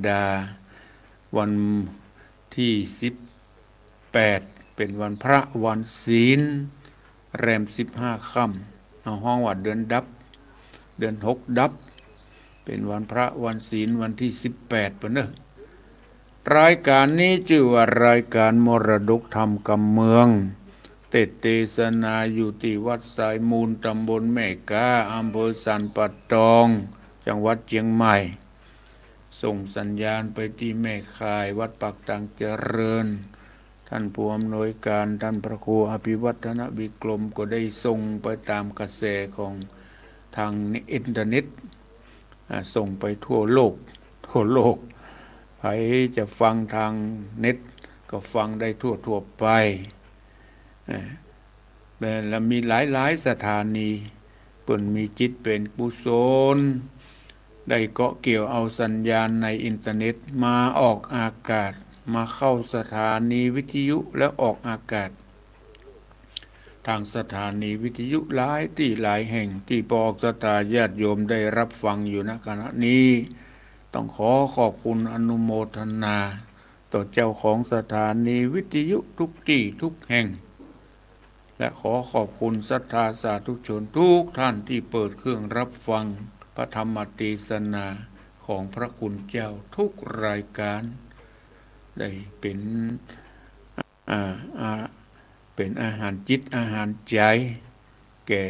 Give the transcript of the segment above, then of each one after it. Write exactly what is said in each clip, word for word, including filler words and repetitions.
ดา วันตี้สิบแปด เป๋นวันพระวันศีล แรมสิบห้าค่ำ เฮาฮ้องว่าเดือนดับ เดือนหกดับ เป๋นวันพระวันศีล วันตี้สิบแปด ปู้นเน่อ รายก๋านนี้จื้อว่ารายก๋านมรดกธรรมกำเมือง เตสน์เตสนาอยู่ตี้วัดสายมูล ต๋ำบลแม่ก๊า อำเภอสันป่าตอง จังหวัดเจียงใหม่ ส่งสัญญาณไปตี้แม่ข่ายวัดปากตางเจริญ ต้านผู้อำนวยก๋าน ต้านพระครูอภิวัฒนวิกรม ก็ได้ส่งไปต๋ามกระแสของตางอินเทอร์เน็ต อ่า ส่งไปทั่วโลก ทั่วโลก ใผจะฟังตางเน็ตก็ฟังได้ทั่วๆ ไป อ่า และมีหลายๆ สถานี เปิ้นมีจิตเป๋นกุศล ได้เกาะเกี่ยวเอาสัญญาณในอินเทอร์เน็ตมาออกอากาศ มาเข้าสถานีวิทยุแล้วออกอากาศ ตางสถานีวิทยุหลายตี้หลายแห่ง ตี้ปวกศรัทธาญาติโยมได้รับฟังอยู่ ณ ขณะนี้ ต้องขอขอบคุณอนุโมทนา ต่อเจ้าของสถานีวิทยุทุกตี้ทุกแห่ง และขอขอบคุณศรัทธาสาธุชนทุกท่านตี้เปิดเครื่องรับฟังพระธรรมเตสนาของพระคุณเจ้าทุกรายก๋าน ได้เป๋น อ่า อ่า เป๋นอาหารจิตอาหารใจ๋ แก่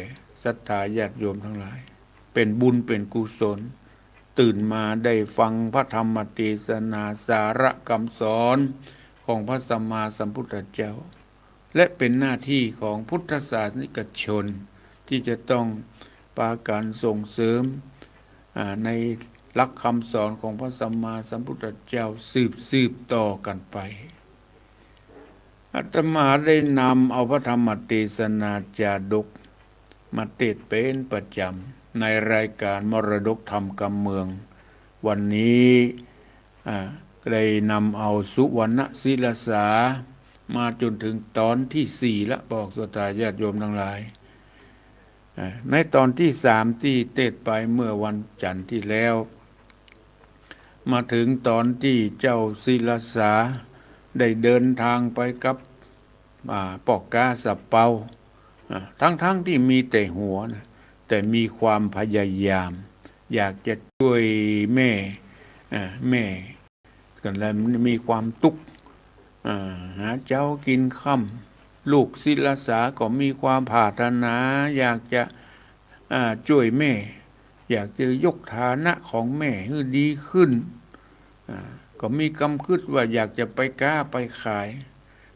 ศรัทธาญาติโยมตังหลาย เป๋นบุญเป๋นกุศล ตื่นมาได้ฟังพระธรรมเตสนา สาระกำสอนของพระสัมมาสัมพุทธเจ้า และเป๋นหน้าตี้ของพุทธศาสนิกชน ตี้จะต้องปากั๋นส่งเสริม อ่า ในหลักกำสอนของพระสัมมาสัมพุทธเจ้าสืบๆ ต่อกั๋นไป อาตมาได้นำเอาพระธรรมเตสนาจาดกมาเตสน์เป๋นประจ๋ำในรายก๋านมรดกธรรมกำเมือง วันนี้ อ่า ได้นำเอาสุวรรณศิลสา มาจ๋นเถิงต๋อนตี้สี่ละ ปวกศรัทธาญาติโยมตังหลาย อ่า ในต๋อนตี้สามตี้เตสน์ไปเมื่อวันจันทร์ตี้แล้ว มาเถิงต๋อนตี้เจ้าศิลสาได้เดินตางไปกับ อ่า ป้อก๊าสะเปา อ่า ตังๆ ตี้มีแต่หัวนะ แต่มีความพยายาม อยากจะจ้วยแม่ อ่า แม่ กั๋นแล้วมีความตุ๊กข์ อ่า หาเจ๊ากิ๋นค่ำ ลูกศิลสาก็มีความปรารถนา อยากจะ อ่า จ้วยแม่ อยากจะยกฐานะของแม่หื้อดีขึ้น อ่า ก็มีกำกึ๊ดว่าอยากจะไปก๊าไปขาย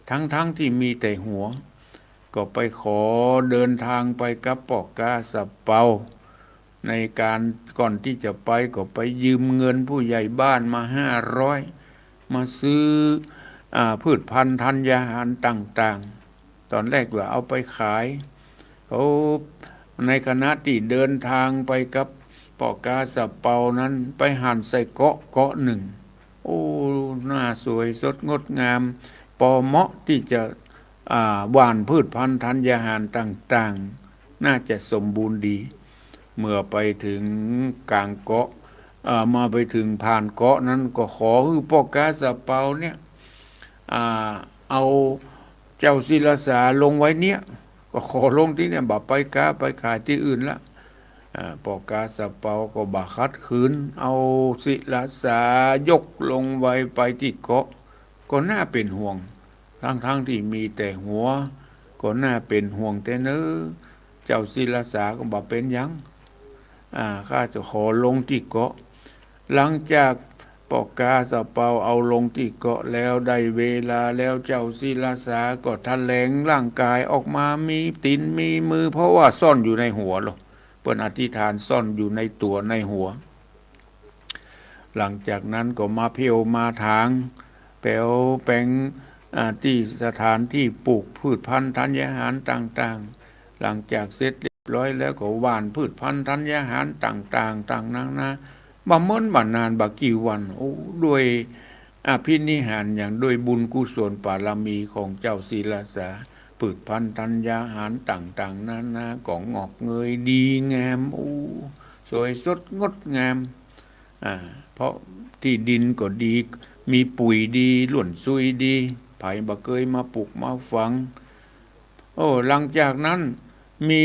ตังๆ ตี้มีแต่หัว ก็ไปขอเดินตางไปกับป้อก๊าสะเปา ในก๋านก่อนตี้จะไปก็ไปยืมเงินผู้ใหญ่บ้านมาห้าร้อย มาซื้อ อ่า พืชพันธุ์ธัญญาหารต่างๆ ต๋อนแรกว่าเอาไปขาย โอ้ ในขณะตี้เดินตางไปกับป้อก๊าสะเปานั้น ไปหันใส่เกาะเกาะหนึ่ง โอ้ หน้าสวยสดงดงาม ปอเหมาะตี้จะ อ่า หว่านพืชพันธุ์ธัญญาหารต่างๆ น่าจะสมบูรณ์ดี เมื่อไปเถิงก๋างเกาะ เอ่อ เมื่อไปเถิงผ่านเกาะนั้นก็ขอหื้อป้อก๊าสะเปาเนี่ย อ่า เอาเจ้าศิลสาลงไว้เนี่ย ก็ขอลงตี้เนี่ย บ่ไปก๊าไปขายตี้อื่นละ อ่า ป้อก๊าสะเปาก็บ่ขัดขืน เอาศิลสายกลงไว้ไปตี้เกาะ ก็น่าเป๋นห่วง ตังๆ ตี้มีแต่หัว ก็น่าเป๋นห่วงแต๊เน่อ เจ้าศิลสาก็บ่เป๋นหยัง อ่า ข้าจะขอลงตี้เกาะ หลังจากป้อก๊าสะเปาเอาลงตี้เกาะแล้ว ได้เวลาแล้ว เจ้าศิลสาก็แถลงร่างก๋ายออกมา มีตี๋นมีมือ เพราะว่าซ่อนอยู่ในหัวลอ เปิ้นอธิษฐานซ่อนอยู่ในตั๋วในหัว หลังจากนั้นก็มาเผียวมาถาง แป๋วแป๋ง อ่า ตี้สถานตี้ปลูกพืชพันธุ์ธัญญาหารต่างๆ หลังจากเสร็จเรียบร้อยแล้วก็หว่านพืชพันธุ์ธัญญาหารต่างๆ ต่างนานา บ่เมินบ่นานบ่กี่วัน โอ้ ด้วยอภินิหารอย่าง ด้วยบุญกุศลบารมีของเจ้าศิลสา พืชพันธุ์ธัญญาหารต่างๆ นานาก็งอกเงยดีงาม โอ้ สวยสดงดงาม อ่า เพราะตี้ดินก็ดี มีปุ๋ยดี ล่วนซุยดี ใผบ่เกยมาปลูกมาฝัง โอ้ หลังจากนั้นมี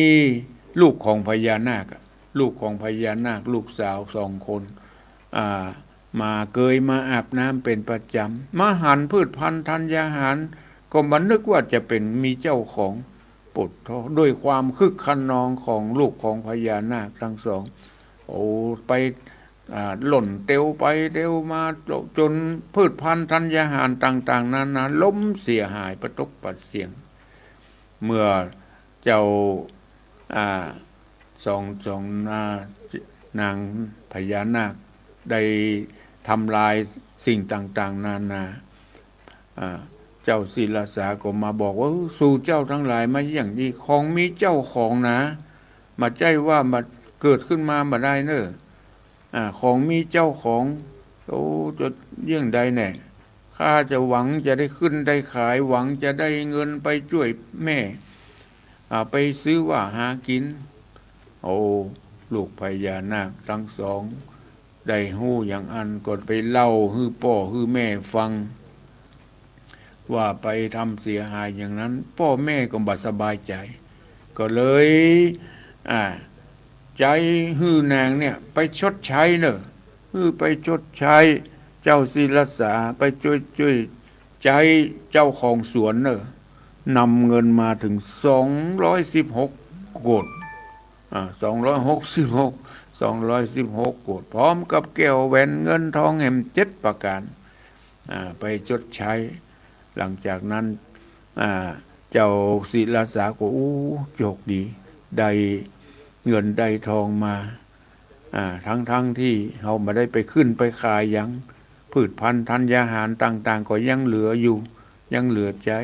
ลูกของพญานาคอะ ลูกของพญานาค ลูกสาวสองคน อ่า มาเกยมาอาบน้ำเป๋นประจ๋ำ มาหันพืชพัณฑ์ธัญญาหาร ก็บ่นึกว่าจะเป๋นมีเจ้าของ โผดโธ่ ด้วยความคึกคะนองของลูกของพญานาคตังสอง โอ้ ไป อ่า ล่นเตียวไปเตียวมา จ๋นพืชพัณฑ์ธัญญาหารต่างๆ นานา ล้มเสียหายปะตกปะเสียง เมื่อเจ้า อ่า สอง สอง อ่า นางพญานาคได้ทำลายสิ่งต่างๆ นานา อ่า เจ้าศิลสาก็มาบอกว่า เออ สูเจ้าตังหลายมาเยี่ยงดี ของมีเจ้าของนา บ่ใจ้ว่ามาเกิดขึ้นมาบ่ได้เน่อ อ่า ของมีเจ้าของ โอ้ จะเยี่ยงใดแน่ ข้าจะหวังจะได้ขึ้นได้ขาย หวังจะได้เงินไปจ้วยแม่ อ่า ไปซื้อว่าหากิ๋น โอ้ ลูกพญานาคตังสอง ได้ฮู้อย่างอั้นก็ไปเล่าหื้อป้อหื้อแม่ฟัง ว่าไปทำเสียหายอย่างนั้น ป้อแม่ก็บ่สบายใจ๋ ก็เลย อ่า ใจ๊หื้อนางเนี่ยไปชดใช้เน่อ หื้อไปชดใช้ เจ้าศิลสาไปจ้วย จ้วยใจ๊เจ้าของสวนเน่อ นำเงินมาเถิงสองร้อยสิบหกโกด อ่า สองร้อยหกสิบหก สองร้อยสิบหกโกด พร้อมกับแก้วแหวนเงินทองแหมเจ็ดประก๋าน อ่า ไปชดใช้ หลังจากนั้น อ่า เจ้าศิลสาก็ โอ้ โชคดี ได้เงินได้ทองมา อ่า ทั้งๆ ตี้เฮาบ่ได้ไปขึ้นไปขายหยัง พืชพัณฑ์ธัญญาหารต่างๆ ก็ยังเหลืออยู่ ยังเหลือใจ๊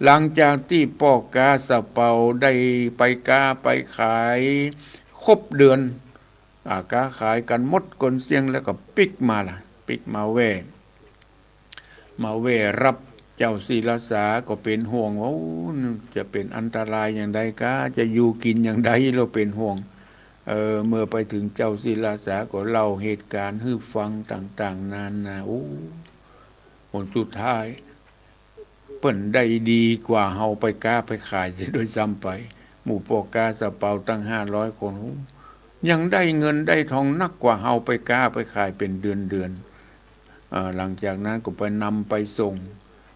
หลังจากตี้ป้อก๊าสะเปาได้ไปก๊าไปขายครบเดือน อ่า ก๊าขายกั๋นหมดก๋นเสี้ยงแล้วก็ปิ๊กมาละ ปิ๊กมาแว่ มาแว่ฮับเจ้าศิลสาก็เป๋นห่วงว่า โอ้ จะเป๋นอันตรายอย่างใดก๊า จะอยู่กิ๋นอย่างใด ลาวเป๋นห่วง เออ เมื่อไปเถิงเจ้าศิลสาก็เล่าเหตุก๋ารณ์หื้อฟังต่างๆ นานา โอ้ ผลสุดท้าย เปิ้นได้ดีกว่าเฮาไปก๊าไปขายเสียด้วยซ้ำไป หมู่ป้อก๊าสะเปาตั้งห้าร้อยคน โอ้ ยังได้เงินได้ทองนักกว่าเฮาไปก๊าไปขายเป๋นเดือนๆ อ่า หลังจากนั้นก็ไปนำไปส่ง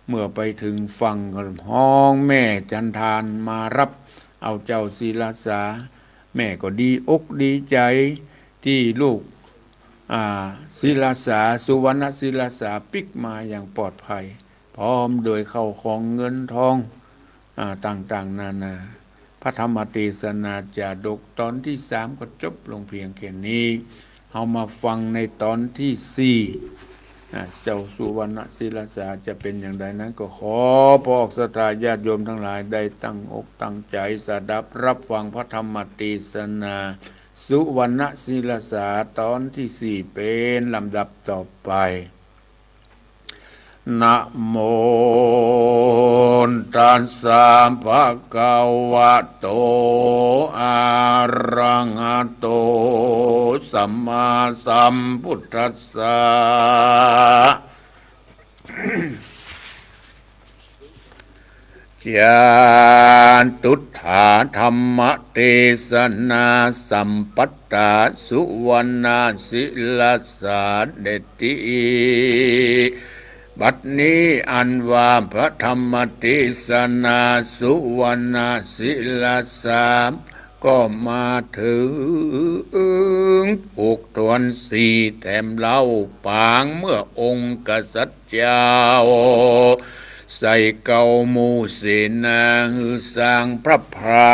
เมื่อไปเถิงฝั่งก็ฮ้องแม่จันทานมาฮับเอาเจ้าศิลสา แม่ก็ดีอกดีใจ๋ตี้ลูก อ่า ศิลสา สุวรรณศิลสาปิ๊กมาอย่างปลอดภัย พร้อมโดยข้าวของเงินทอง อ่า ต่างๆ นานา พระธรรมเตสนาจาดกตอนตี้สามก็จบลงเพียงแค่นี้ เฮามาฟังในตอนตี้สี่ อ่า เจ้าสุวรรณศิลสาจะเป๋นอย่างใดนั้นก็ขอป้อศรัทธาญาติโยมตังหลายได้ตั้งอกตั้งใจ๋สดับฮับฟังพระธรรมเตสนา สุวรรณศิลสาตอนตี้สี่เป๋นลำดับต่อไป นะโมตัสสะ ภะคะวะโต อะระหะโต สัมมาสัมพุทธัสสะ จาตุตถาธัมมเตสนาสัมปัตตา สุวรรณศิลสาเดติ บัดนี้อันว่าพระธรรมเตสนาสุวรรณศิลสา ก็มาเถิง ผูกถ้วนสี่แถมเล่าปางเมื่อองค์กษัตริย์เจ้า ใส่เกล้าหมู่เสนาหื้อสร้างพระพรา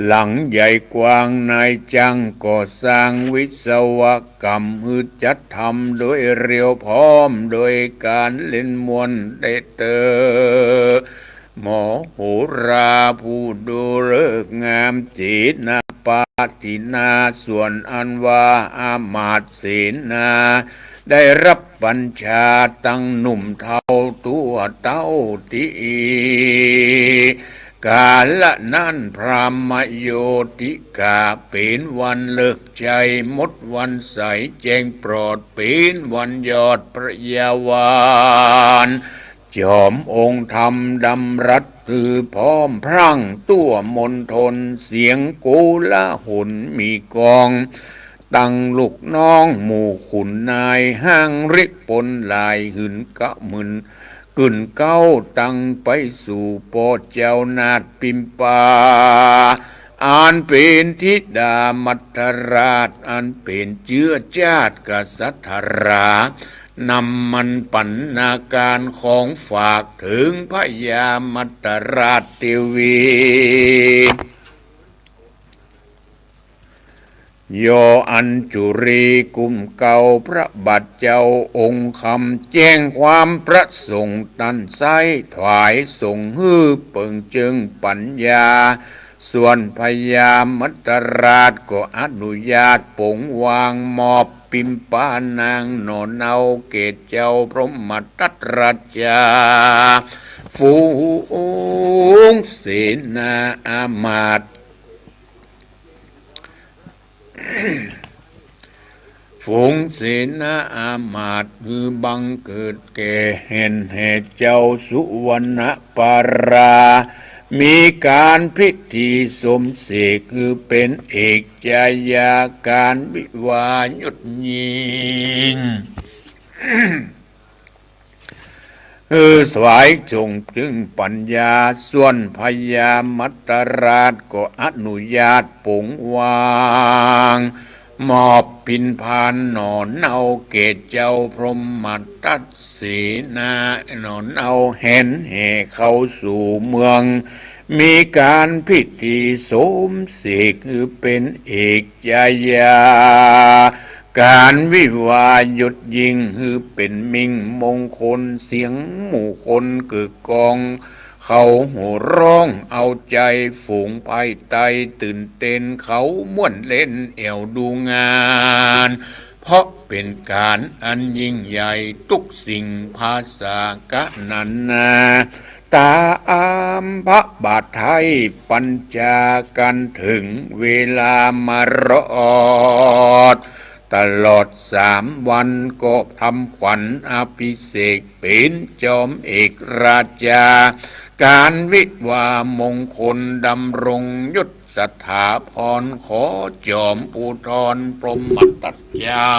หลังใหญ่กว้าง นายจ้างก่อสร้างวิศวกรรมหื้อจัดทำโดยเร็ว พร้อมโดยก๋านเล่นม่วนได้เต๊อะ มโหราผู้ดูฤกษ์งาม เจนาปาตินา ส่วนอันว่าอำมาตย์เสนา ได้ฮับบัญชาตั้งหนุ่มเฒ่าตั๋วเต้าตี้ กาละนั้นพรหมโยติกา เป๋นวันเลิกชัย หมดวันใส แจ้งปลอด เป๋นวันยอดพระยาบาล จอมองค์ธรรมดำรัสหื้อพร้อมพรั่ง ทั่วมณฑลเสียงโกลาหลมีก้อง ตังลูกน้องหมู่ขุนนาย ห้างริปนหลายหืนกระหมื่น กึ่นเก๊าตังไปสู่ป้อเจ้านาถปิมปา อันเป๋นธิดามัทธราช อันเป๋นเจื้อจาติกษัตรา นำมันปัณณาการของฝากเถิงพญามัทธราชเตวี ยออัญจุลีกุมเกล้าพระบาทเจ้าองค์คำ แจ้งความประสงค์ตันไซ้ ถวายส่งหื้อเปิงเจิงปัญญา ส่วนพญามัทธราชก็อนุญาตปลงวาง มอบปิมปานางหน่อเนาแก่เจ้าพรหมทัตราชา ฝูงเสนาอามาตย์ ฝูงเสนาอามาตย์ หื้อบังเกิดแก่แหนแห่เจ้าสุวรรณปารา มีก๋านพิธีสมเสก หื้อเป๋นเอกจายา ก๋านวิวาห์ยศยิ่ง หื้อถวายส่งเจิงปัญญา ส่วนพญามัทธราชก็อนุญาตปลงวาง มอบปิมปานหน่อเนาแก่เจ้าพรหมทัตเสนา หน่อเนาแหนแห่เข้าสู่เมือง มีก๋านพิธีสมเสก หื้อเป๋นเอกจายา ก๋านวิวาห์ยศยิ่ง หื้อเป๋นมิ่งมงคล เสียงหมู่คนกึกก้อง เขาโห่ร้องเอาใจ๋ ฝูงภายใต้ตื่นเต้น เขาม่วนเล่นแอ่วดูงาน เพราะเป๋นก๋านอันยิ่งใหญ่ ตุ๊กสิ่งผาสากะนั้นนา ต๋ามพระบาทไท้ปัญจากัณฑ์ เถิงเวลามารอด ตลอดสามวันก็ทำขวัญอภิเษก เป๋นจอมเอกราชา ก๋านวิวาห์มงคล ดำรงยศสถาพร ขอจอมภูธรพรหมทัตเจ้า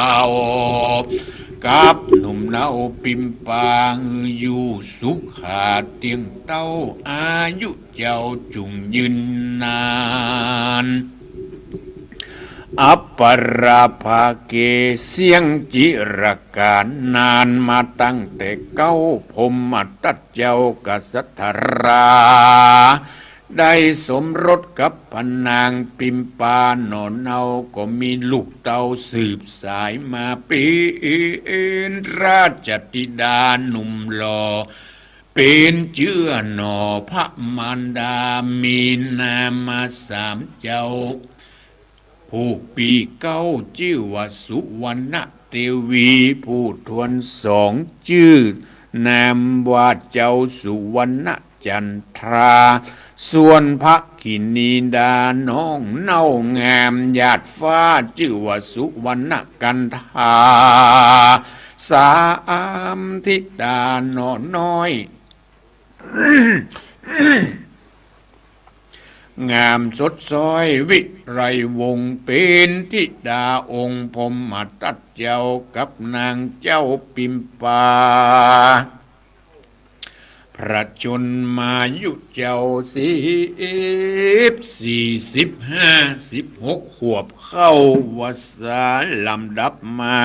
กับหนุ่มเนาปิมปา หื้ออยู่สุขาเตี้ยงเต้า อายุเจ้าจุ่งยืนนาน อัปปราภาเก เสี้ยงจิรกาลนานมาตั้งแต่เก๊า พรหมทัตเจ้ากษัตรา ได้สมรสกับพระนางปิมปาหน่อเนา ก็มีลูกเต้าสืบสายมา เป๋นราชธิดาหนุ่มหล่อ เป๋นเจื้อหน่อพระมารดา มีนามมาสามเจ้า ผู้ปี้เก๊าจื้อว่าสุวรรณเตวี ผู้ทวนสองจื้อนามว่าเจ้าสุวรรณจันทรา ส่วนพระคินีดาน้องเน่างามหยาดฟ้า จื้อว่าสุวรรณกันธา สามธิดาหน่อน้อย งามสดซ้อยวิไลวงศ์ เป๋นธิดาองค์พรหมทัตเจ้ากับนางเจ้าปิมปา พระชนมายุเจ้าสิบสี่ สิบห้า สิบหกขวบ เข้าวสาลำดับมา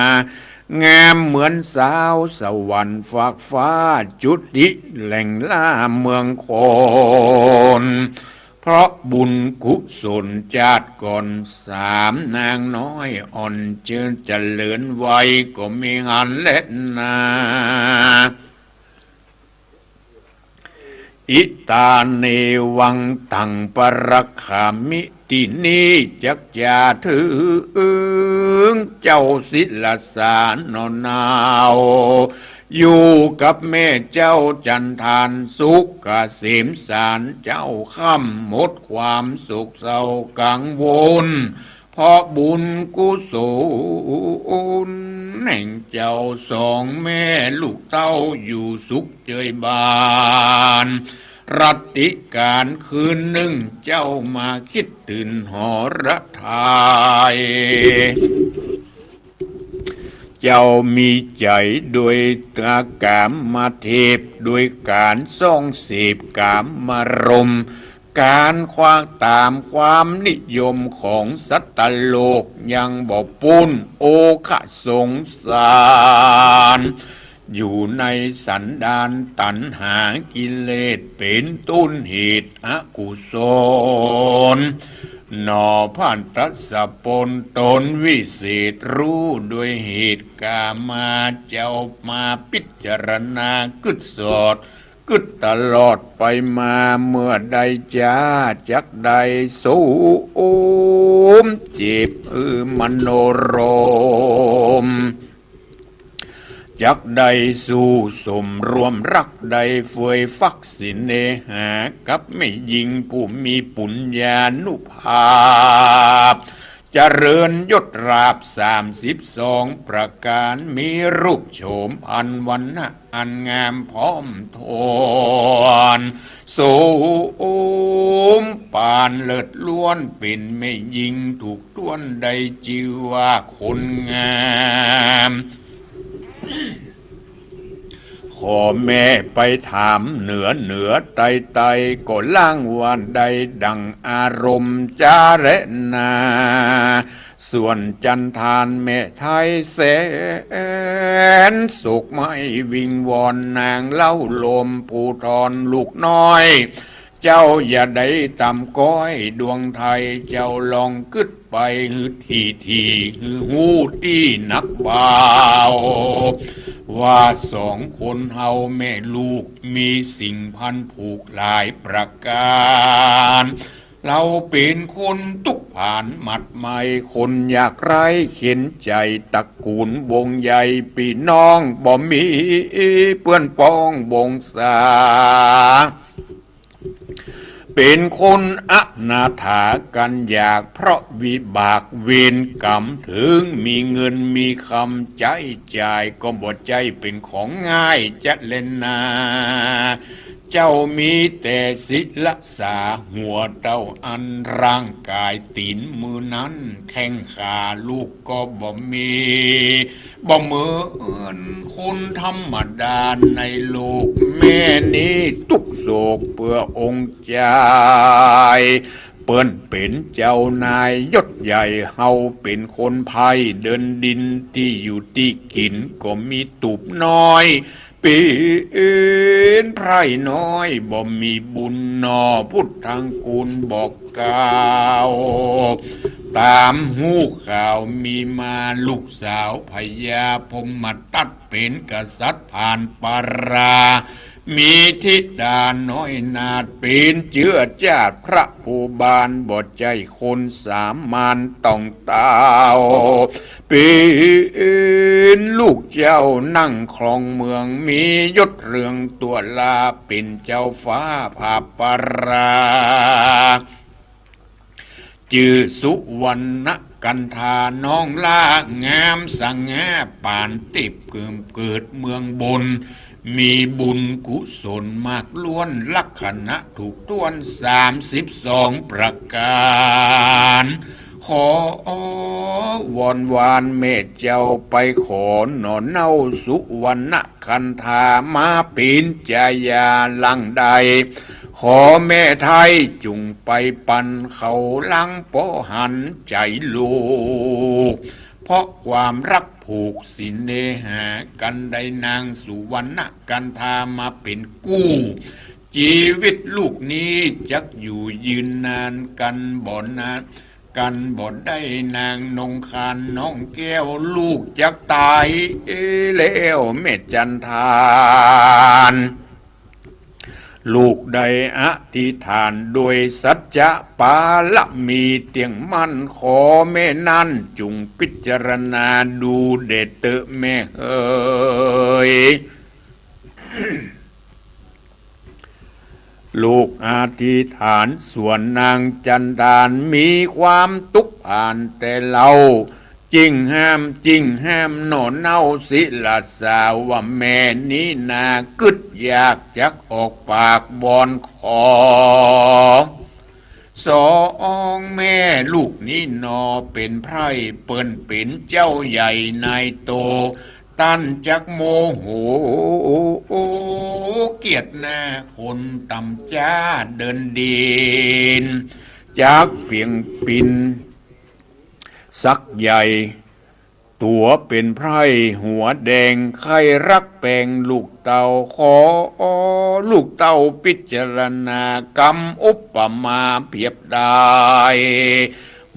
งามเหมือนสาวสวรรค์ฟากฟ้า จุติแหล่งล่าเมืองคน เพราะบุญกุศลจาติก่อน สามนางน้อยอ่อนเจริญเจริญวัย ก็มีหันแลนา อิตาเนวังตังปรักขามิ ตี้นี้จักจะเถิงเจ้าศิลสารหน่อเนา อยู่กับแม่เจ้าจันทานสุขเกษมสารเจ้าค่ำ หมดความโศกเศร้ากังวล เพราะบุญกุศลแห่งเจ้าสองแม่ลูกเต้าอยู่สุขเจยบาน รัตติกาลคืนนึ่งเจ้ามาคิดตื่นหฤทัย เจ้ามีใจ๋โดยกามเทพ โดยก๋านส่องเสพกามารมณ์ ก๋านคว้าต๋ามความนิยมของสัตว์โลก ยังบ่ปู้นโอคะสงสาร อยู่ในสันดานตัณหากิเลสเป๋นต้นเหตุอกุศล หน่อพระทัสสะปนตนวิเศษรู้โดยเหตุกามา เจ้ามาพิจารณากึ๊ดสอด กึ๊ดตลอดไปมา เมื่อใดจ๊าจักได้สมเจต เออ มโนรม จักได้สู่สมร่วมรัก ได้เฟยฟักสิเนหากับแม่ญิงผู้มีปุญญานุภาพ เจริญยศราบสามสิบสองประก๋าน มีรูปโฉมอันวรรณะอันงามพร้อมถ้วน โสมปานเลิศล้วน เป๋นแม่ญิงถูกต้วน ได้จื้อว่าคนงาม ขอแม่ไปถามเหนือเหนือไตไต ก็ลางว่าได้ดั่งอารมณ์จาแลนา ส่วนจันทานแม่ไท้แสนโศกไหม้วิงวอน นางเล้าโลมภูธรลูกน้อย เจ้าอย่าได้ต่ำก้อยดวงไท้ เจ้าลองกึ๊ดไปหื้อถี่ๆ หื้อฮู้ตี้นักบ่าว ว่าสองคนเฮาแม่ลูกมีสิ่งพันผูกหลายประก๋าน เฮาเป๋นคนตุ๊กข์ผานหมัดไหม้ คนยากไร้เข็ญใจ๋ ตระกูลวงใหญ่ปี้น้องบ่มี เปื้อนป้องวงศา เป๋นคนอนาถากัณฑ์ยาก เพราะวิบากเวรก๋รรม เถิงมีเงินมีคำใจ๊จ่าย ก็บ่ใจ้เป๋นของง่ายจะแลนา เจ้ามีแต่ศิลสาหัวเต้าอันร่างก๋ายตี๋นมือนั้น แข้งขาลูกก็บ่มี บ่เหมือนคนธรรมดาในโลก แม่นี้ตุ๊กข์โศกเปื้อองค์จาย เปิ้นเป๋นเจ้านายยศใหญ่ เฮาเป๋นคนไพร่เดินดิน ตี้อยู่ตี้กิ๋นก็มีตูบน้อย เป๋นไพร่น้อยบ่มีบุญหน่อ พุทธังกูลบอกกล่าว ต๋ามฮู้ข่าวมีมา ลูกสาวพญาพรหมทัต เป๋นกษัตริย์ผ่านปารา มีธิดาน้อยนาถ เป๋นเจื้อจาติพระภูบาล บ่ใจ้คนสามัญต้องเต้า เป๋นลูกเจ้านั่งครองเมือง มียศเรืองตั๋วลา เป๋นเจ้าฟ้าผ่าปารา จื้อสุวรรณกันธาน้องหล้างามสง่า ป๋านเต็บเกิมเกิดเมืองบน มีบุญกุศลมากล้วน ลักขณะถูกต้วนสามสิบสองประก๋าน ขอวอนวานแม่เจ้าไปขอหน่อเน่าสุวรรณกันธามาเป๋นจายาหลังใด ขอแม่ไท้จุ่งไปปันเขาหลัง เพราะหันใจ๋ลูก เพราะความฮักผูกสิเนหากั๋น ได้นางสุวรรณกันธามาเป๋นกู้ จีวิตลูกนี้จักอยู่ยืนนานกั๋นบ่นาน กั๋นบ่ได้นางนงคานน้องแก้ว ลูกจักต๋ายแล้วแม่จันทาน ลูกได้อธิษฐานด้วยสัจจะปารมีเตี้ยงมั่น ขอแม่นั้นจุ่งพิจารณาดูแด่เต๊อะแม่เหย ลูกอธิษฐานส่วนนางจันทาน มีความตุ๊กข์ผ่านแต่เล่า จึงห้าม จึงห้ามหน่อเน่าศิลาสา ว่าแม่นี้นากึ๊ดอยากจักออกปากวอนขอ สองแม่ลูกนี้หนอ เป๋นใผเปิ้นเป๋นเจ้าใหญ่นายโต ต้านจักโมโห เกียจหน้าคนต่ำจ๊าเดินดิน จักเปียงปินสักใหญ่ ตั๋วเป๋นใผหัวแดง ใค่รักแป๋งลูกเต้า ขอลูกเต้าพิจารณากำอุปมาเปรียบได้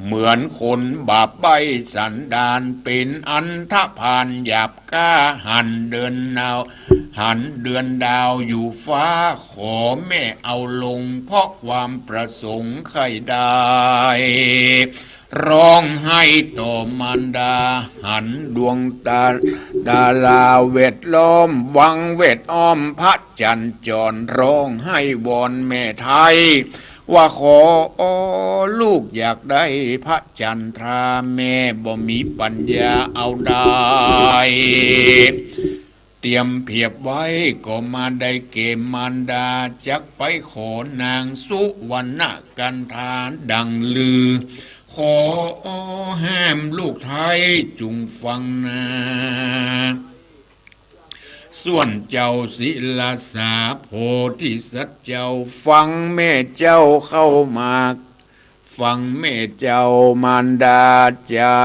เหมือนคนบาปใบ้สันดาน เป๋นอันธพาลหยาบก้า หันเดือนดาว หันเดือนดาวอยู่ฟ้า ขอแม่เอาลงเพราะความประสงค์ใค่ได้ ร้องไห้ต่อมารดา หันดวงตาดาราแวดล้อม วังแวดอ้อมพระจันทร์จร ร้องไห้วอนแม่ไท้ ว่าขอลูกอยากได้พระจันทรา แม่บ่มีปัญญาเอาได้ เตรียมเปรียบไว้ก็มาได้แก่มารดา จักไปขอนางสุวรรณกันธาดังลือ ขอห้ามลูกไท้จุ่งฟังนา ส่วนเจ้าศิลาสาโพธิสัตว์เจ้า ฟังแม่เจ้าเข้ามา ฟังแม่เจ้ามารดาจ๋า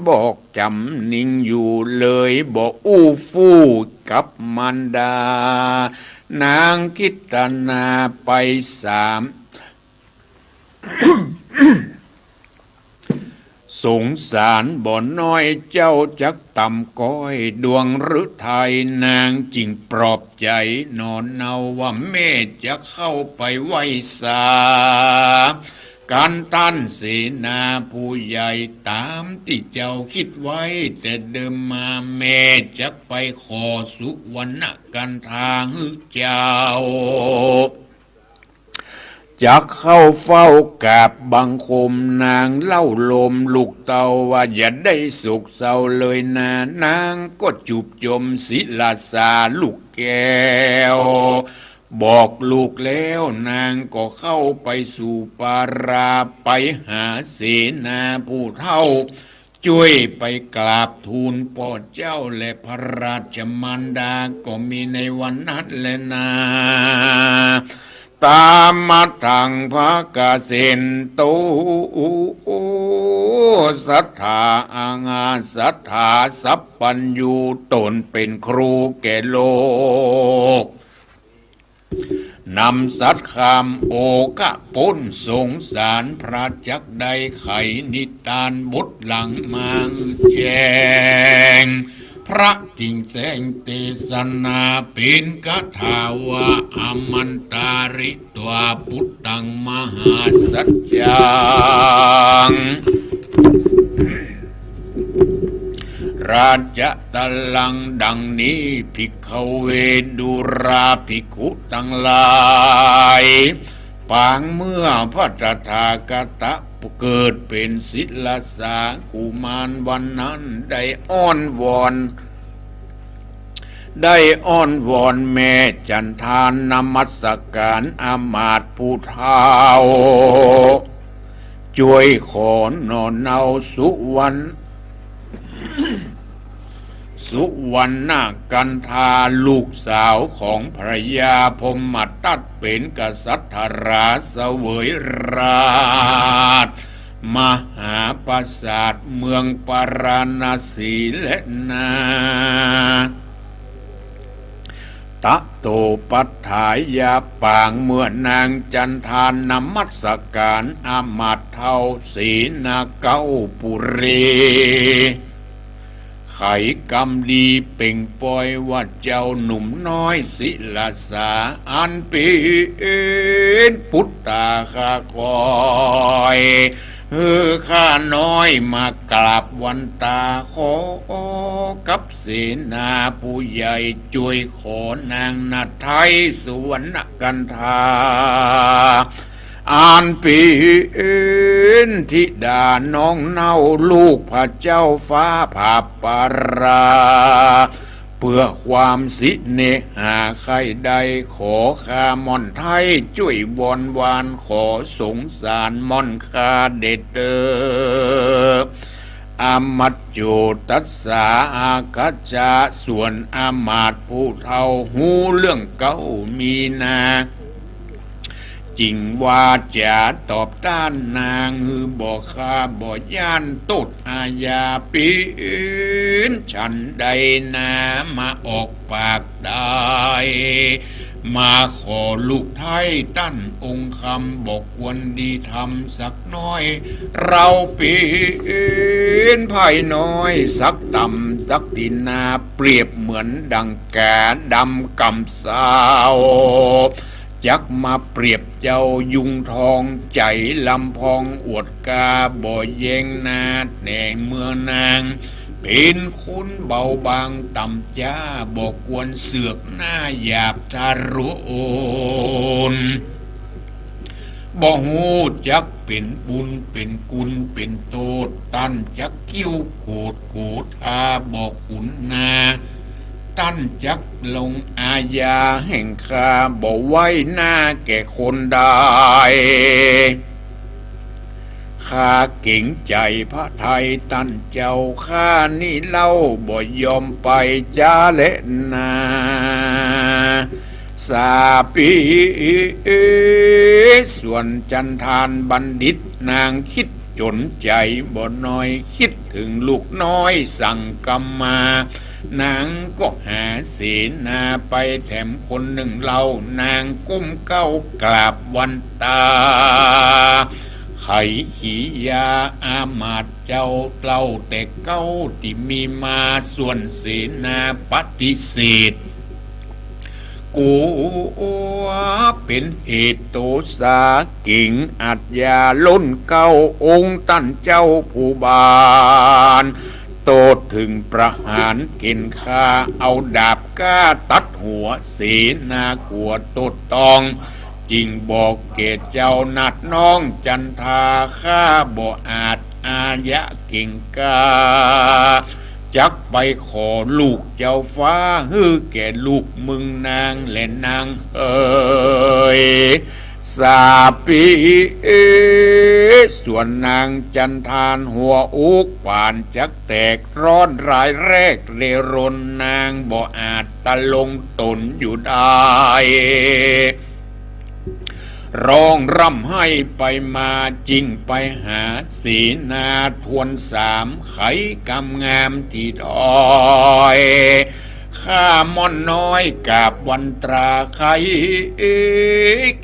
บอกจ๋ำนิ่งอยู่เลย บ่อู้ฟู่กับมารดา นางคิดตนาไปสาม สงสารบ่น้อยเจ้าจักต่ำก้อยดวงฤทัย นางจึงปลอบใจ๋หน่อเนาว่าแม่จะเข้าไปไหว้สา การต้านเสนาผู้ใหญ่ต๋ามตี้เจ้าคิดไว้แต่เดิมมา แม่จักไปขอสุวรรณกันธาหื้อเจ้า จักเข้าเฝ้ากราบบังคมนางเล่าโลมลูกเต้าว่าอย่าได้โศกเศร้าเลยนา นางก็จูบจมศิลาสาลูกแก้ว บอกลูกแล้วนางก็เข้าไปสู่ป่ารา ไปหาเสนาผู้เฒ่า จ้วยไปกราบทูลป้อเจ้าและพระราชมารดาก็มีในวันนั้นแลนา ตามมาทังภะคะเสนโต สัตถาอาหาสัตถาสัพพัญญู ต๋นเป๋นครูแก่โลก นำสัตย์คำโอคะป๊นสงสาร พระจักได้ไขนิทานบทหลังมาหื้อแจ้ง พระจึงแสดงเตสนาเป๋นคาถาว่า อามันตาริ ตวาปุตตังมหาสัจจัง ราชะตะลังดังนี้ ภิกขเว ดูราภิกขุตังหลาย ปางเมื่อพระตถาคตะเกิดเป๋นศิลาสากุมารวันนั้นได้อ้อนวอน ได้อ้อนวอนแม่จันทานนมัสการอามาตย์ผู้เฒ่า จ้วยขอหน่อเนาสุวรรณ สุวรรณกันธาลูกสาวของพระยาพรหมทัตเป๋นกษัตริย์ราชเสวยราช มหาปราสาทเมืองปาราณสีแลนา ตะโตปัฏฐายะ ปางเมื่อนางจันทานนมัสการอามาตย์เฒ่าเสนาเก๊าปุรี ไขกำดีเป่งปอยว่าเจ้าหนุ่มน้อยศิลาสา อันเป๋นปุตตาข้าคอยหื้อข้าน้อยมากราบวันตา ขอกับเสนาผู้ใหญ่จ้วยขอนางนาไทยสุวรรณกันธา อันเป๋นธิดาน้องเน่าลูกพระเจ้าฟ้าผาปารา เปื้อความสิเนหาใค่ได้ ขอข้าม่อนไทยจ้วยวอนวาน ขอสงสารม่อนข้าเดชเตอ อามัจโจตัสสาอาคัจจา ส่วนอามาตย์ผู้เฒ่าฮู้เรื่องเก๊ามีนา จึงว่าจ๋าตอบต้านนาง หื้อบ่ฆ่าบ่ย้านโต้ษอาญา เป๋นฉันใดนามาออกปากได้ มาขอลูกไท้ต้านองค์คำ บ่ควรดีธรรมสักน้อย เฮาเป๋นไพร่น้อยสักต่ำสักตีนา เปรียบเหมือนดั่งก๋าดำก่ำเศร้า จักมาเปรียบเจ้ายุงทอง ใจ๋ลำพองอวดกา บ่แยงนาแหน่เมื่อนาง เป๋นคนเบาบางต่ำจ๊า บ่ควรเสือกหน้าหยาบทารุณ บ่ฮู้จักเป๋นบุญเป๋นคุณเป๋นโต้ษ ต้านจักคิดโกรธโกธาบ่ขุนนา ต้านจักลงอาญาแห่งข้า บ่ไว้หน้าแก่คนใด ข้าเก๋งใจ๋พระทัยต้านเจ้า ข้านี้เล่าบ่ยอมไปจ๊าแลนา สาปี ส่วนจันทานบัณฑิตนางคิดจ๋นใจ๋บ่น้อย คิดเถิงลูกน้อยสังกำมา นางก็หาเสนาไปแถมคนหนึ่งเล่า นางก้มเก้ากราบวันตา ไขขียาอามาตย์เจ้าเล่าแต่เก๊าตี้มีมา ส่วนเสนาปฏิเสธ กั๋วเป๋นเหตุโตษา เก๋งอาชญาล้นเกล้า องค์ต้านเจ้าผู้บาน โต้ษเถิงประหารเก๋ณฑ์ฆ่า เอาดาบก้าตัดหัว เสนากั๋วโต้ษต้อง จึงบอกแก่เจ้านาฏน้องจันทา ข้าบ่อาจอาญะเก๋งกล้า จักไปขอลูกเจ้าฟ้า หื้อแก่ลูกมึงนางแลนางเอย สาปี ส่วนนางจันทานหัวอกปานจักแตก ร้อนรายแรกเร่ร่อน นางบ่อาจตะลงต๋นอยู่ได้ ร้องร่ำไห้ไปมา จึ่งไปหาเสนาทวนสาม ไขกำงามตี้ถ้อย ข้าม่อนน้อยกราบวันตรา ไข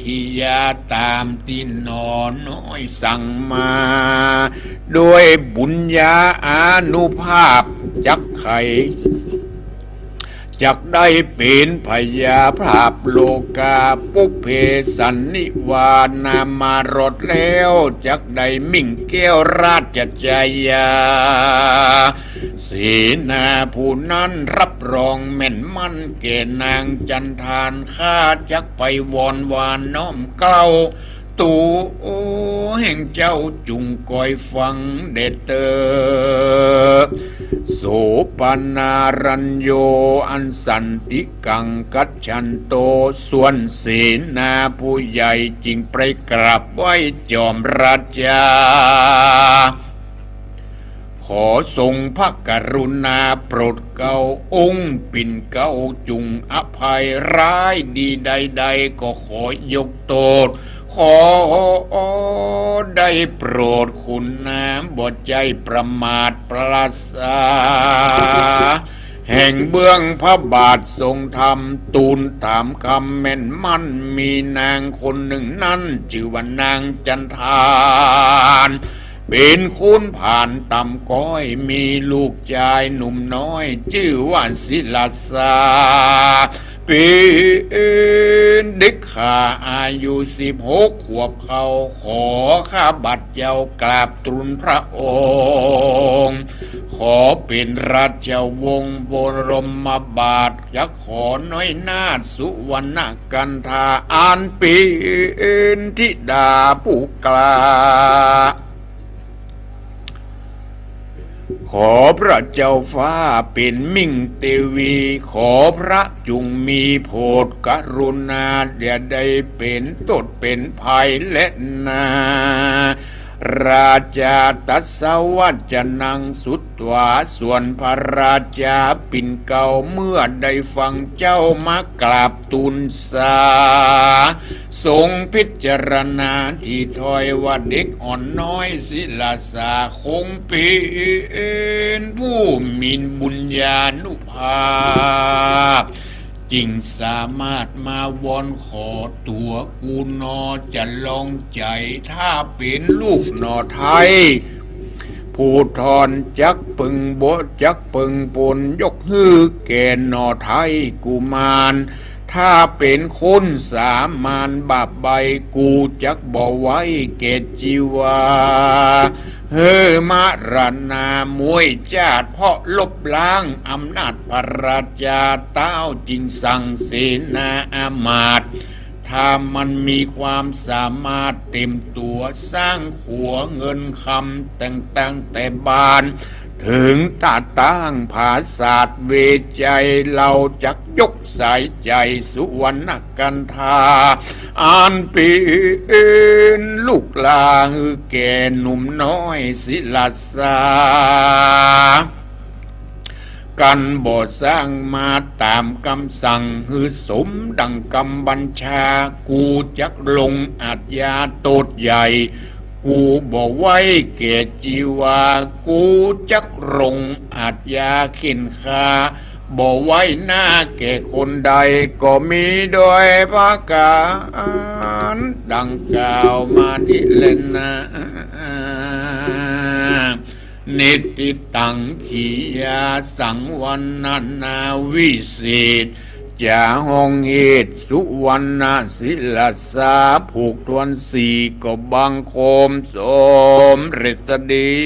ขียาต๋ามตี้หน่อน้อยสั่งมา ด้วยบุญญาอานุภาพจักไข จักได้เป๋นพญาผาบโลกา ปุพเพสันนิวาสนามารอดแล้ว จักได้มิ่งแก้วราชชายา เสนาผู้นั้นฮับรองแม่นมั่นแก่นางจันทาน ข้าจักไปวอนวานน้อมเกล้า ตั๋วแห่งเจ้าจุ่งกอยฟังแด่เต๊อะ โสปนารัญโญ อันสันติกังกัจฉันโต ส่วนเสนาผู้ใหญ่จึงไปกราบไหว้จอมราชา ขอทรงพระกรุณาโปรดเกล้า องค์ปิ่นเกล้าจุ่งอภัย ร้ายดีใดๆ ก็ขอยกโต้ษ ขอได้โปรดคุณนา บ่ใจ้ประมาทปราศา แห่งเบื้องพระบาททรงธรรม ทูลถามคำแม่นมั่น มีนางคนหนึ่งนั้น จื้อว่านางจันทาน เป๋นคนผ่านต่ำก๊อย มีลูกจายหนุ่มน้อย จื้อว่าศิลสา เป๋นเด็กข้าอายุสิบหกขวบเข้า ขอข้าบัดเจ้ากราบทูลพระองค์ ขอเป๋นราชวงศ์บรมบาท จักขอน้อยนาถสุวรรณกันธา อันเป๋นธิดาผู้กล้า ขอพระเจ้าฟ้าเป๋นมิ่งเตวี ขอพระจุ่งมีโผดกรุณา อย่าได้เป๋นโต้ษเป๋นภัยแลนา ราชาตัสสะวัจจนังสุตวา ส่วนพระราชาปิ่นเกล้าเมื่อได้ฟังเจ้ามากราบทูลสา ทรงพิจารณาตี้ถ้อยว่าเด็กอ่อนน้อยศิลสาคงเป๋นผู้มีบุญญานุภาพ จึงสามารถมาวอนขอตั๋วกูหนอจะลองใจ๋ ถ้าเป๋นลูกหน่อไท้ ผู้ทอนจักเปิงบ่ จักเปิงปน ยกหื้อแก่หน่อไท้กุมาร ถ้าเป๋นคนสามัญบาปใบ้ กูจักบ่ไว้แก่จีวา เฮอมรณามวยจาติ เพราะลบล้างอำนาจพระราชา เต้าจึงสั่งเสนาอามาตย์ ถ้ามันมีความสามารถเต็มตั๋ว สร้างขัวเงินคำแต่งตั้งแต่บ้าน เถิงตาตั้งผาสาทเวไช เฮาจักยกสายใจ๋สุวรรณกันธา อันเป๋นลูกหล้าหื้อแก่หนุ่มน้อยศิลสา กันบ่สร้างมาต๋ามกำสั่ง หื้อสมดั่งกำบัญชา กูจักลงอาชญาโต้ษใหญ่ กูบ่ไว้แก่จีวา กูจักลงอาชญาเข่นฆ่า บ่ไว้หน้าแก่คนใด ก็มีโดยประก๋านดั่งกล่าวมานี้แลนา นิทธิตัง ขียาสังวรรณนาวิเศษ จ๋าห้องเหตุสุวรรณศิลสา ผูกถ้วนสี่ ก็บังคมสมเร็จดี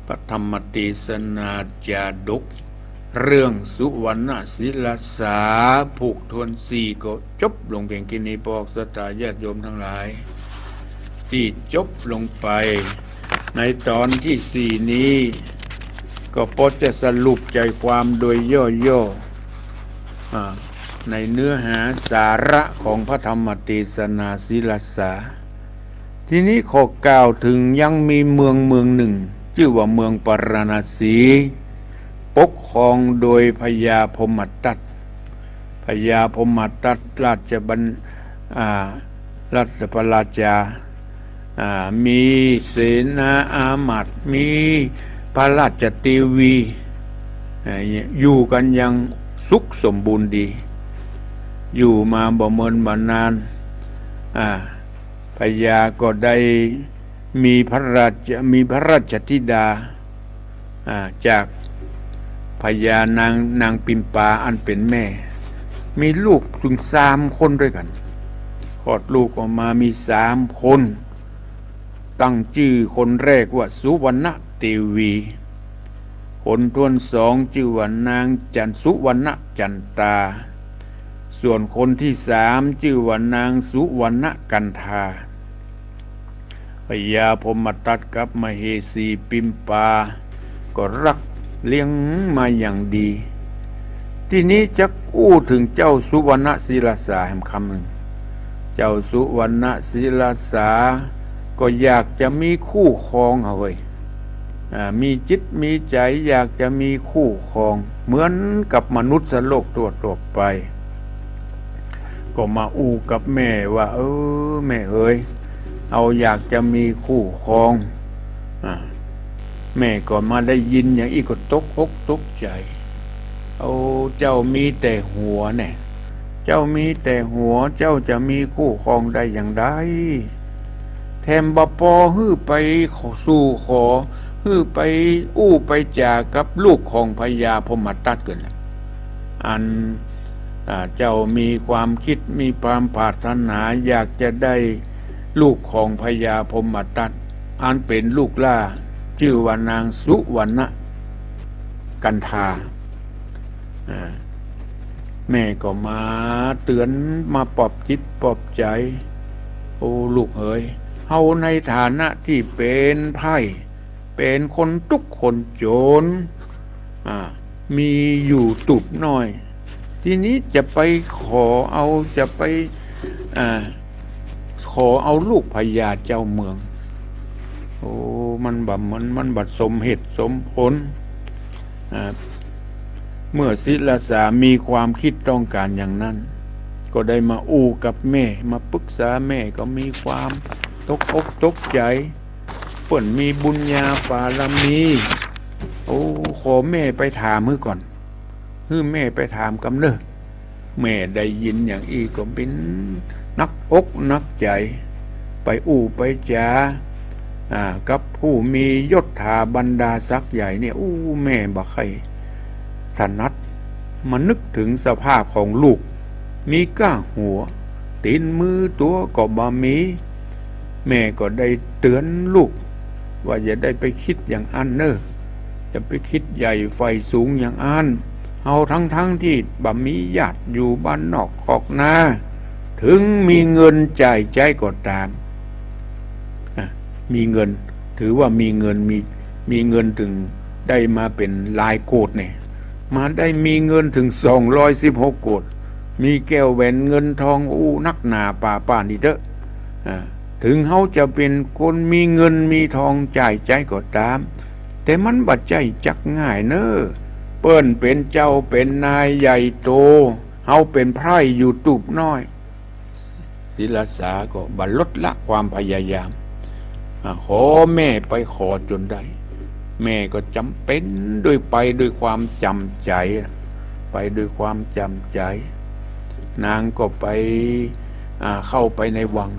พระธรรมเตสนาจาดก เรื่องสุวรรณศิลสา ผูกถ้วนสี่ ก็จบลงเพียงแค่นี้ พวกศรัทธาญาติโยมทั้งหลาย ตี้จบลงไปในต๋อนตี้สี่นี้ ก็ปอจะสรุปใจ๋ความโดยย่อๆ อ่า ในเนื้อหาสาระของพระธรรมเตสนาศิลสา ทีนี้ขอกล่าวเถิงยังมีเมืองเมืองนึ่ง จื้อว่าเมืองปาราณสี ปกครองโดยพญาพรหมทัต พญาพรหมทัตราชบัญ- อ่า ราชพระราชา อ่า มีเสนาอามาตย์ มีพระราชเตวี อ่า อยู่กั๋นอย่างสุขสมบูรณ์ดี อยู่มาบ่เมินบ่นาน อ่า พญาก็ได้มีพระราช- มีพระราชธิดา อ่า จากพญานาง- นางปิมปาอันเป๋นแม่ มีลูกเถิงสามคนตวยกั๋น คลอดลูกออกมามีสามคน ตั้งจื้อคนแรกว่าสุวรรณเตวี คนถ้วนสองจื้อว่านางจัน- สุวรรณจันตา ส่วนคนตี้สามจื้อว่านางสุวรรณกันธา พญาพรหมทัตกับมเหสีปิมปา ก็ฮักเลี้ยงมาอย่างดี ทีนี้จักอู้เถิงเจ้าสุวรรณศิลสาแหมกำนึ่ง เจ้าสุวรรณศิลสา ก็อยากจะมีคู่ครองเฮ้ย อ่า มีจิตมีใจ๋อยากจะมีคู่ครอง เหมือนกับมนุษย์โลกทั่วๆ ไป ก็มาอู้กับแม่ว่า เออ แม่เอ๋ย เฮาอยากจะมีคู่ครอง อ่า แม่ก็มาได้ยินอย่างอี้ก็ตกอกตกใจ๋ เอา เจ้ามีแต่หัวแน่ เจ้ามีแต่หัว เจ้าจะมีคู่ครองได้อย่างใด แถมบ่ปอหื้อไปสู่ขอ หื้อไปอู้ไปจ๋ากับลูกของพญาพรหมทัตเกิน อัน อ่า เจ้ามีความคิด มีความปรารถนา อยากจะได้ลูกของพญาพรหมทัต อันเป๋นลูกหล้า จื้อว่านางสุวรรณกันธา อ่า แม่ก็มาเตื๋อน มาปลอบจิตปลอบใจ๋ โอ้ ลูกเหย เฮาในฐานะตี้เป๋นไพร่ เป๋นคนตุ๊กข์คนจ๋น อ่า มีอยู่ตูบน้อย ทีนี้จะไปขอเอา จะไป อ่า ขอเอาลูกพญาเจ้าเมือง โอ้ มันบ่ มัน มันบ่สมเหตุสมผล อ่า เมื่อศิลสามีความคิดต้องการอย่างนั้น ก็ได้มาอู้กับแม่ มาปรึกษาแม่ ก็มีความตกอกตกใจ๋ เปิ้นมีบุญญาบารมี โอ้ ขอแม่ไปถามหื้อก่อน หื้อแม่ไปถามกำเน่อ แม่ได้ยินอย่างอี้ก็เป๋นหนักอกหนักใจ๋ ไปอู้ไปจ๋า อ่า กับผู้มียศถาบรรดาศักดิ์ใหญ่เนี่ย อู้ แม่บ่ใค่ถนัด มานึกเถิงสภาพของลูก มีก้าหัว ตี๋นมือตั๋วก็บ่มี แม่ก็ได้เตื๋อนลูก ว่าอย่าได้ไปกึ๊ดอย่างอั้นเน่อ อย่าไปกึ๊ดใหญ่ใฝ่สูงอย่างอั้น เฮาทั้งๆ ตี้บ่มีญาติอยู่บ้านนอกคอกนา เถิงมีเงินจ่ายใจ๊ก็ต๋าม อ่ะ มีเงิน ถือว่ามีเงิน มี มีเงินเถิงได้มาเป๋นหลายโกดเนี่ย มาได้มีเงินเถิงสองร้อยสิบหกโกด มีแก้วแหวนเงินทองอู้นักหนาป่าป้านี่เต๊อะ อ่า เถิงเฮาจะเป๋นคนมีเงินมีทองจ่ายใจ๊ก็ต๋าม แต่มันบ่ใจ้จักง่ายเน่อ เปิ้นเป๋นเจ้าเป๋นนายใหญ่โต เฮาเป๋นไพร่อยู่ตูบน้อย ศิลสาก็บ่ลดละความพยายาม อ่า ขอแม่ไปขอจ๋นได้ แม่ก็จ๋ำเป๋นโดยไปโดยความจ๋ำใจ๋ ไปโดยความจ๋ำใจ๋ นางก็ไป อ่า เข้าไปในวัง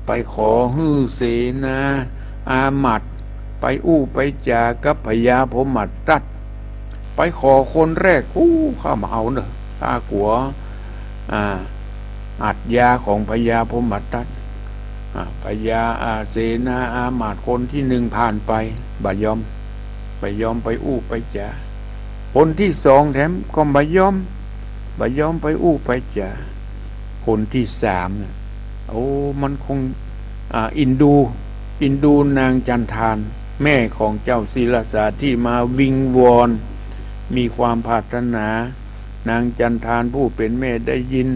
ไปขอหื้อเสนาอามาตย์ ไปอู้ไปจ๋ากับพญาพรหมทัต ไปขอคนแรก อู้ ข้าบ่เอาเน่อ ข้ากั๋ว อ่า อาชญาของพญาพรหมทัต อ่า พญา อ่า เสนาอามาตย์คนตี้นึ่งผ่านไป บ่ยอม บ่ยอมไปอู้ไปจ๋า คนตี้สองแถมก็บ่ยอม บ่ยอมไปอู้ไปจ๋า คนตี้สามเนี่ย โอ้ มันคง อ่า เอ็นดู เอ็นดูนางจันทาน แม่ของเจ้าศิลสาตี้มาวิงวอน มีความปรารถนา นางจันทานผู้เป๋นแม่ได้ยิน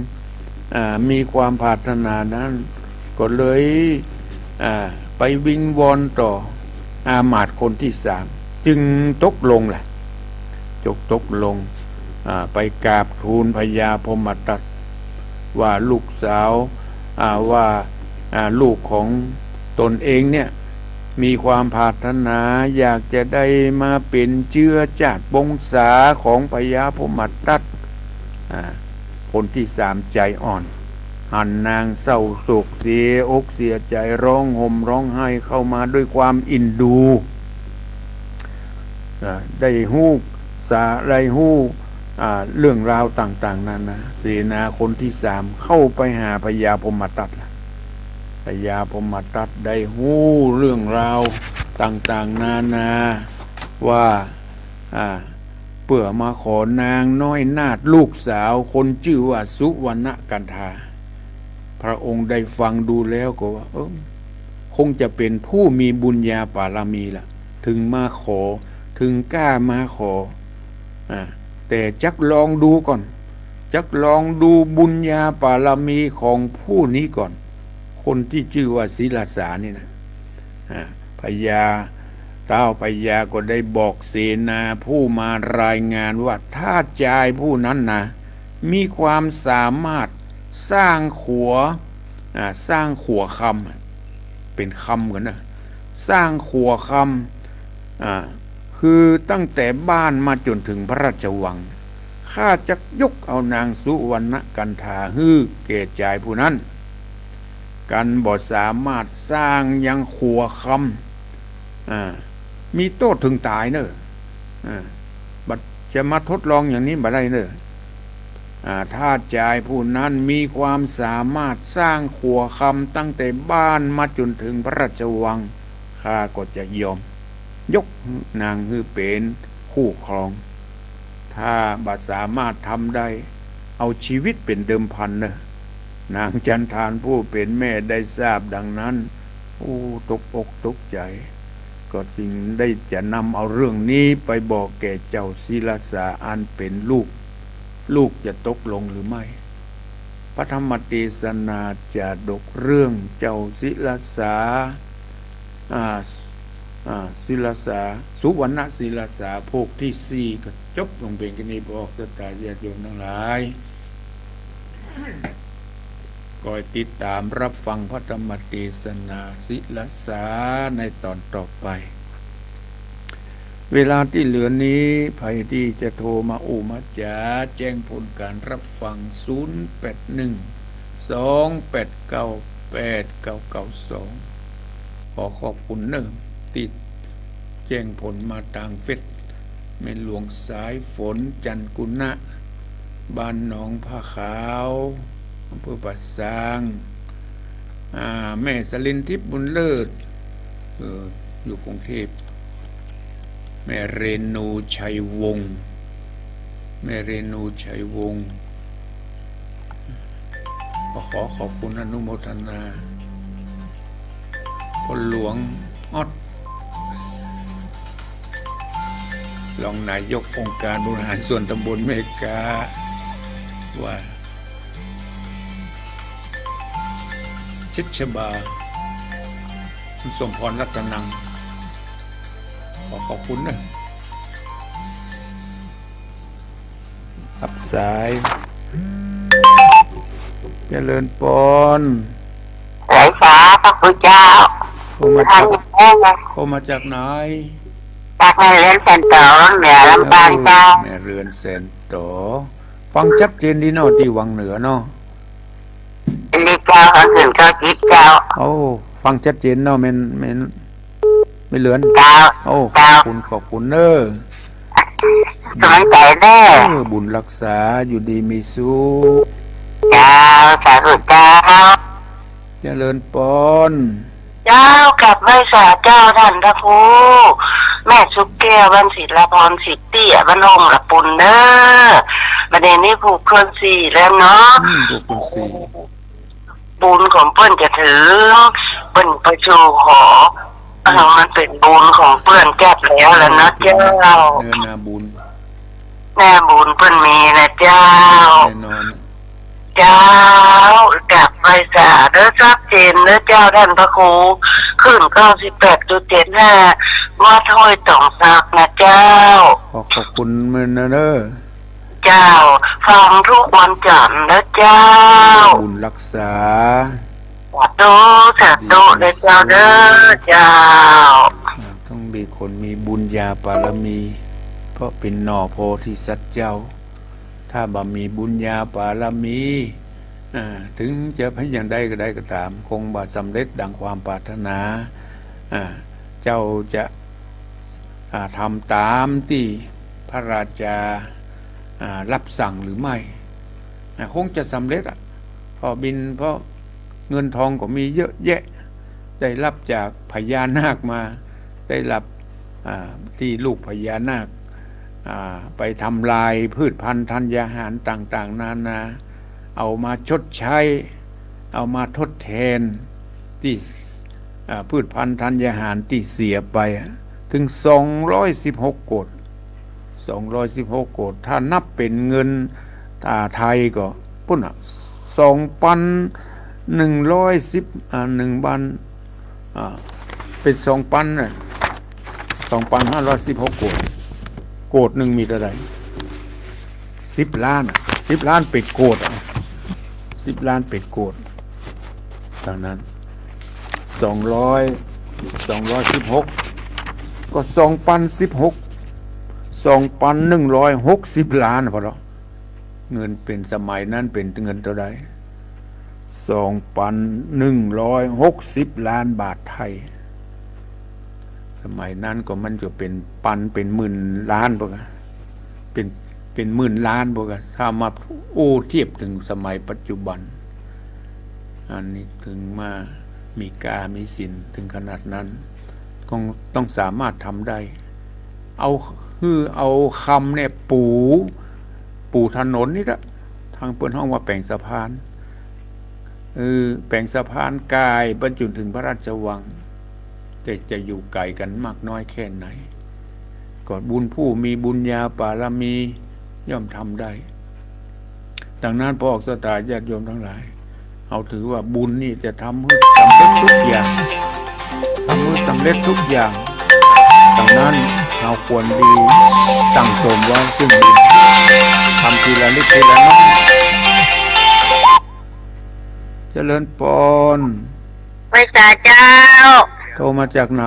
อ่า มีความปรารถนานั้น ก็เลย อ่า ไปวิงวอนต่ออามาตย์คนตี้สาม จึงตกลงแหละ จกตกลง อ่า ไปกราบทูลพญาพรหมทัตว่าลูกสาว อ่า ว่า อ่า ลูกของตนเองเนี่ย มีความปรารถนาอยากจะได้มาเป๋นเจื๊อจาติวงศาของพญาพรหมทัต อ่า คนตี้สามใจ๋อ่อน หันนางเศร้าโศกเสียอกเสียใจ๋ ฮ้องห่มฮ้องไห้เข้ามาด้วยความเอ็นดู อ่า ได้ฮู้สา ได้ฮู้ อ่า เรื่องราวต่างๆ นานา เสนาคนตี้สามเข้าไปหาพญาพรหมทัตละ พญาพรหมทัตได้ฮู้เรื่องราวต่างๆ นานา ว่า อ่า เปื้อมาขอนางน้อยนาถลูกสาวคนจื้อว่าสุวรรณกันธา พระองค์ได้ฟังดูแล้วก็ว่า เออ คงจะเป๋นผู้มีบุญญาบารมีละ เถิงมาขอ เถิงกล้ามาขอ อ่า แต่จักลองดูก่อน จักลองดูบุญญาบารมีของผู้นี้ก่อน คนตี้จื้อว่าศิลสานี่นะ อ่า พญา ต้าวพญาก็ได้บอกเสนาผู้มารายงานว่า ถ้าจายผู้นั้นนะ มีความสามารถสร้างขัว อ่า สร้างขัวคำอะ เป๋นคำก่อนนะ สร้างขัวคำ อ่า คือตั้งแต่บ้านมาจ๋นเถิงพระราชวัง ข้าจักยกเอานางสุวรรณกันธาหื้อแก่จายผู้นั้น กันบ่สามารถสร้างยังขัวคำ อ่า มีโต้ษเถิงต๋ายเน่อ อ่า บ่จะมาทดลองอย่างนี้บ่ได้เน่อ อ่า ถ้าจายผู้นั้นมีความสามารถสร้างขัวคำตั้งแต่บ้านมาจ๋นเถิงพระราชวัง ข้าก็จะยอมยกนางหื้อเป๋นคู่ครอง ถ้าบ่สามารถทำได้ เอาจีวิตเป๋นเดิมพันเน่อ นางจันทานผู้เป๋นแม่ได้ทราบดังนั้น โอ้ ตกอกตกใจ๋ ก็จึงได้จะนำเอาเรื่องนี้ไปบอกแก่เจ้าศิลสาอันเป๋นลูก ลูกจะตกลงหรือไม่ พระธรรมเตสนาจาดกเรื่องเจ้าศิลสา อ่า อ่า ศิลสา สุวรรณศิลสาภวกตี้สี่ก็จบลงเพียงแค่นี้ พระออกศรัทธาญาติโยมตังหลาย คอยติดต๋ามรับฟังพระธรรมเตสนาศิลสาในต๋อนต่อไป เวลาตี้เหลือนี้ ใผตี้จะโทรมาอู้มาจ๋า แจ้งผลก๋านรับฟัง ศูนย์แปดหนึ่ง สองแปดเก้า แปดเก้าเก้าสอง ขอขอบคุณเน่อ ตี้แจ้งผลมาตางเฟซ แม่หลวงสายฝน จันทกุณะ บ้านหนองผ้าขาว อำเภอป่าซาง อ่า แม่สลินทิพย์บุญเลิศ เออ อยู่กรุงเทพฯ แม่เรนูชัยวงศ์ แม่เรนูชัยวงศ์ ก็ขอขอบคุณอนุโมทนา พ่อหลวงอ๊อด รองนายกองค์การบริหารส่วนตำบลแม่ก๊า ว่า ชิดชบา สมพรรัตนัง ขอขอบคุณเน่อ รับสาย เจริญปอน ไหว้สาพระคุณเจ้า โทรมาจาก ท่านอยู่ไหน โทรมาจากไหน จากแม่เรือนแสนต๋อ เหนือลำปางเจ้า แม่เรือนแสนต๋อ ฟังชัดเจนดีเนาะ ตี้วังเหนือเนาะ ดีเจ้า ฟังขึ้นเก้าสิบเจ้า โอ้ ฟังชัดเจนเนาะ แม่น แม่น แม่เรือน เจ้า โอ้ เจ้า ขอบคุณ ขอบคุณเน่อ สมังใจ๋เน่อ เออ บุญรักษา อยู่ดีมีสุข เจ้า สาธุเจ้า เจริญปอน เจ้า กราบไหว้สาเจ้าต้านพระครู แม่สุขแก้ว บ้านศิลาพร สิบเตี้ย บ้านโฮงละปุนเน่อ บัดนี้ผูกครองสี่แล้วเนาะ อืม ผูกครองสี่ บุญของเปิ้นจะเถิง เปิ้นไปสู่ขอ เออ มันเป๋นบุญของเปิ้นจัดแล้วล่ะนะเจ้า เออ นาบุญ นาบุญเปิ้นมีนะเจ้า แน่นอน เจ้า กราบไหว้สาเน่อ ชัดเจนเน่อเจ้าต้านพระครู ขึ้นเก้าสิบแปดจุดเจ็ดห้า วัดห้วยต๋องสักนะเจ้า ขอขอบคุณเน่อ เจ้า ฟังทุกวันจันทร์นะเจ้า บุญรักษา สาธุ สาธุ ดี เด้อเจ้าเด้อ เจ้า ต้องมีคนมีบุญญาบารมี เพราะเป๋นหน่อโพธิสัตว์เจ้า ถ้าบ่มีบุญญาบารมี อ่า ถึงจะเป๋นอย่างใดก็ได้ก็ต๋าม คงบ่สำเร็จดังความปรารถนา อ่า เจ้าจะ อ่า ทำต๋ามตี้พระราชา อ่า รับสั่งหรือไม่ อ่า คงจะสำเร็จอะ เพราะบิณ เพราะเงินทองก็มีเยอะแยะ ได้รับจากพญานาคมา ได้รับ อ่า ตี้ลูกพญานาค อ่า ไปทำลายพืชพันธุ์ธัญญาหารต่างๆ นานา เอามาชดใช้ เอามาทดแทนตี้ อ่า พืชพันธุ์ธัญญาหารตี้เสียไปอะ เถิงสองร้อยสิบหกโกด สองร้อยสิบหกโกด ถ้านับเป๋นเงิน อ่า ไทยก็ ปู้นน่ะ สองปันหนึ่งร้อยสิบ อ่า หนึ่งปัน อ่า เป๋นสองปันน่ะ สองปันห้าร้อยสิบหกโกด โกดนึ่งมีเต้าใด สิบล้านอะ สิบล้านเป๋นโกดอะ สิบล้านเป๋นโกด ดังนั้น สองร้อย สองร้อยสิบหก ก็สองปันสิบหก สองปันหนึ่งร้อยหกสิบล้านน่ะ พอแล้ว เงินเป๋นสมัยนั้นเป๋นเงินเต้าใด สองปันหนึ่งร้อยหกสิบล้านบาทไทย สมัยนั้นก็มันจะเป๋นปันเป๋นหมื่นล้านบ่กะ เป๋น เป๋นหมื่นล้านบ่กะ ถ้ามาอู้เตียบเถิงสมัยปัจจุบัน อันนี้เถิงมามีก้ามีศิลป์เถิงขนาดนั้น ก็ต้องสามารถทำได้ เอา คือเอาคำเนี่ยปู ปูถนนนี่ละ ตางเปิ้นฮ้องว่าแป๋งสะพาน เออ แป๋งสะพานก่ายไปจ๋นเถิงพระราชวัง แต่จะอยู่ไก๋กั๋นมากน้อยแค่ไหน ก็บุญผู้มีบุญญาบารมีย่อมทำได้ ดังนั้นปอออกศรัทธาญาติโยมตังหลาย เฮาถือว่าบุญนี่จะทำหื้อสำเร็จทุกอย่าง ทำหื้อสำเร็จทุกอย่าง ดังนั้นเฮาควรดีสั่งสมไว้ซึ่งบุญ ทำทีละนิดทีละน้อย เจริญปอน ไหว้สาเจ้า โทรมาจากไหน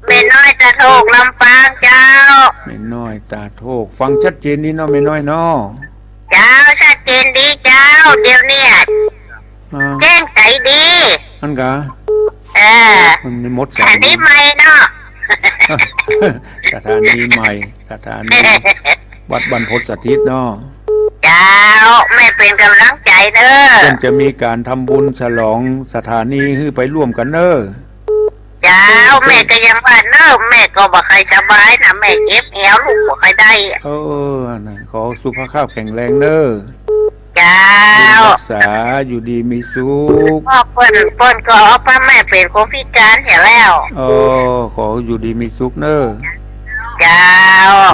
แม่น้อยตาโทก ลำปางเจ้า แม่น้อยตาโทก ฟังชัดเจนดีเนาะแม่น้อยเนาะ เจ้า ชัดเจนดีเจ้า เดี๋ยวเนี่ย อ่า แจ้งใจ๋ดี อั้นกา เออ มันมีมดสถานีใหม่เนาะ สถานีใหม่ สถานีวัดบรรพตสถิตเนาะ เจ้า แม่เป๋นก๋ำลังใจ๋เน้อ เปิ้นจะมีก๋านทำบุญฉลองสถานีหื้อไปร่วมกั๋นเน้อ เจ้า แม่ก็ยังว่าเน้อ แม่ก็บ่ค่อยสบายนะ แม่เจ็บแอว ลุกบ่ค่อยได้ เออ อันนั้น ขอสุขภาพแข็งแรงเน้อ เจ้า บุญรักษา อยู่ดีมีสุข พ่อเปิ้น เปิ้นก็เอาป้าแม่เป๋นคนพิก๋านเหียแล้ว เออ ขออยู่ดีมีสุขเน้อ เจ้า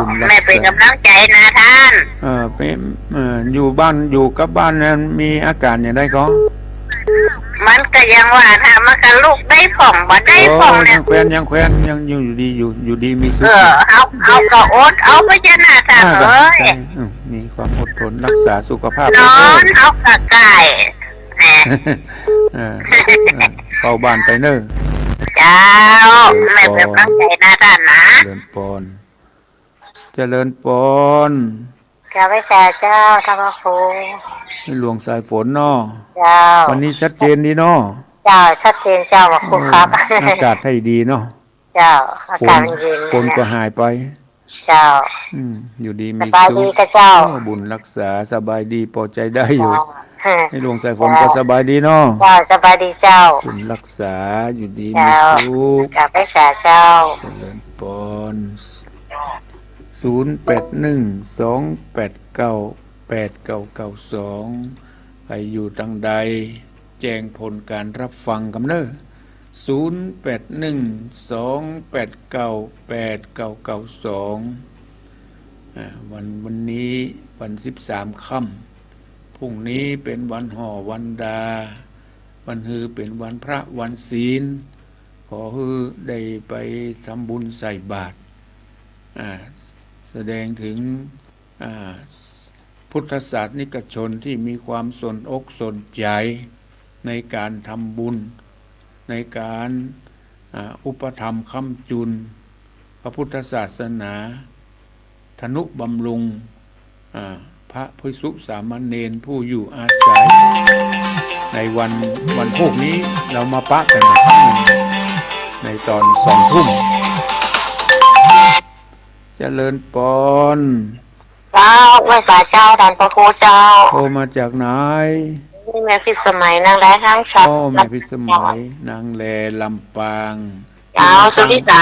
บุญรักษา แม่เป๋นก๋ำลังใจ๋นะต้าน เออ เป๋น เออ อยู่บ้าน อยู่กับบ้านนั้นมีอาก๋านอย่างใดก็ มันก็ยังว่าถ้ามันก็ลุกได้พ่อง บ่ได้พ่องเนี่ย โอ้ ยังแควน ยังแควน ยังอยู่ อยู่ดีอยู่ อยู่ดีมีสุข เออ เฮา เฮาก็อดเอาไปจ้ะนะต้าน อ่า เอ้ย ใช่ อืม มีความอดทนรักษาสุขภาพ นอน เออ เฮาก็ไก๋ แหม เออ เออ เฝ้าบ้านไปเน้อ เจ้า เจริญปอน แม่เป๋นก๋ำลังใจ๋นะต้านนะ เจริญปอน เจริญปอน เจ้า ไหว้สาเจ้า ต้านพระครู ในหลวงสายฝนเนาะ เจ้า วันนี้ชัดเจนดีเนาะ เจ้า ชัดเจนเจ้า พระครูครับ เออ อากาศไทยดีเนาะ เจ้า อากาศมันเย็น ฝน ฝนก็หายไป เจ้า อืม อยู่ดีมีสุข สบายดีกะเจ้า เออ บุญรักษา สบายดี ปอใจ๊ได้อยู่ เจ้า ในหลวงสายฝนก็ เจ้า สบายดีเนาะ เจ้า สบายดีเจ้า บุญรักษา อยู่ดีมีสุข เจ้า กราบไหว้สาเจ้า เจริญปอน ศูนย์แปดหนึ่ง สองแปดเก้า แปดเก้าเก้าสอง ใผอยู่ตางใด แจ้งผลก๋านฮับฟังกำเน้อ ศูนย์แปดหนึ่ง สองแปดเก้า แปดเก้าเก้าสอง อ่า วัน วันนี้วันสิบสามค่ำ พรุ่งนี้เป๋นวันห่อวันดา วันฮือเป๋นวันพระวันศีล ขอหื้อได้ไปทำบุญใส่บาตร อ่า แสดงเถิง อ่า พุทธศาสนิกชนตี้มีความสนอกสนใจ๋ในก๋านทำบุญ ในก๋าน อ่า อุปถัมภ์ค้ำจุนพระพุทธศาสนา ทนุบำรุง อ่า พระภิกษุสามเณรผู้อยู่อาศัย ในวัน วันพูกนี้ เฮามาปะกั๋นอีกครั้งนึ่ง ในตอนสองทุ่ม เจริญปอน เจ้า ไหว้สาเจ้า ต้านพระครูเจ้า โทรมาจากไหน นี่แม่พิสมัย นางแล ห้างฉัตร อ๋อ แม่พิสมัย นางแล ลำปาง เจ้า อยู่ลำปาง สุริสา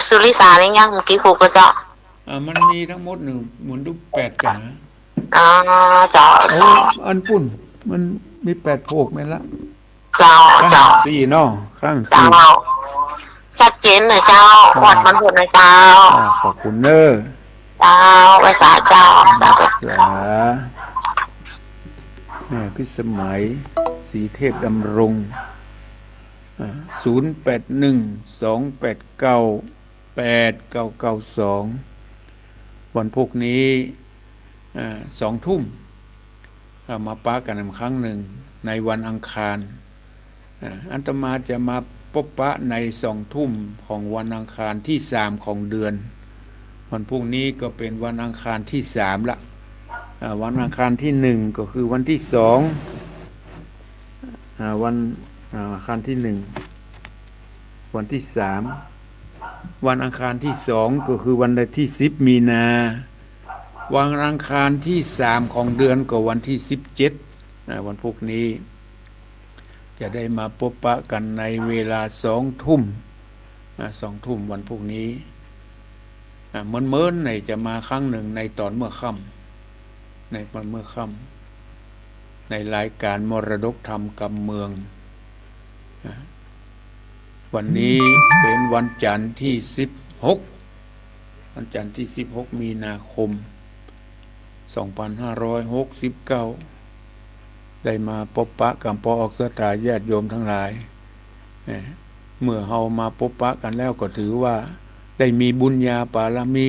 สุริสานี่ยังเมื่อกี้พูดก็เจ้า อ่า มันมีตังหมดนึ่ง หมุนดูแปดก๋า อ๋อ เจ้า โอ้ เจ้า อันปุ้น มันมีแปดโภคแม่นละ เจ้า ข้าง เจ้า สี่เนาะ ข้างสี่ เจ้า ชัดเจนเลยเจ้า อ่า วัดมันพุธนะเจ้า อ่า ขอบคุณเน้อ เจ้า ไหว้สาเจ้า สาธุ สา แม่พิสมัย ศรีเทพดำรง อ่า ศูนย์แปดหนึ่ง สองแปดเก้า แปดเก้าเก้าสอง วันพุธนี้ อ่า สองทุ่ม อ่า มาปะกั๋นอีกครั้งนึ่งในวันอังคาร อ่า อาตมาจะมาปะปะในสองทุ่มของวันอังคารตี้สามของเดือน วันพุธนี้ก็เป๋นวันอังคารตี้สามละ อ่า วันอังคารที่หนึ่งก็คือวันที่สอง อ่า วัน อ่า อังคารที่หนึ่ง วันที่สาม วันอังคารที่สองก็คือวันที่สิบมีนา วันอังคารที่สามของเดือนก็วันที่สิบเจ็ด อ่า วันพุธนี้ จะได้มาปบปะกั๋นในเวลาสองทุ่ม อ่า สองทุ่มวันพุธนี้ อ่า เมินๆ ในจะมาครั้งหนึ่งในต๋อนเมื่อค่ำ ในต๋อนเมื่อค่ำ ในรายการมรดกธรรมกำเมือง อ่า วันนี้เป๋นวันจันทร์ที่สิบหก วันจันทร์ที่สิบหกมีนาคม สองพันห้าร้อยหกสิบเก้า ได้มาปบปะกั๋นปอออกศรัทธาญาติโยมตังหลาย เอ่อ เมื่อเฮามาปบปะกั๋นแล้วก็ถือว่าได้มีบุญญาปารมี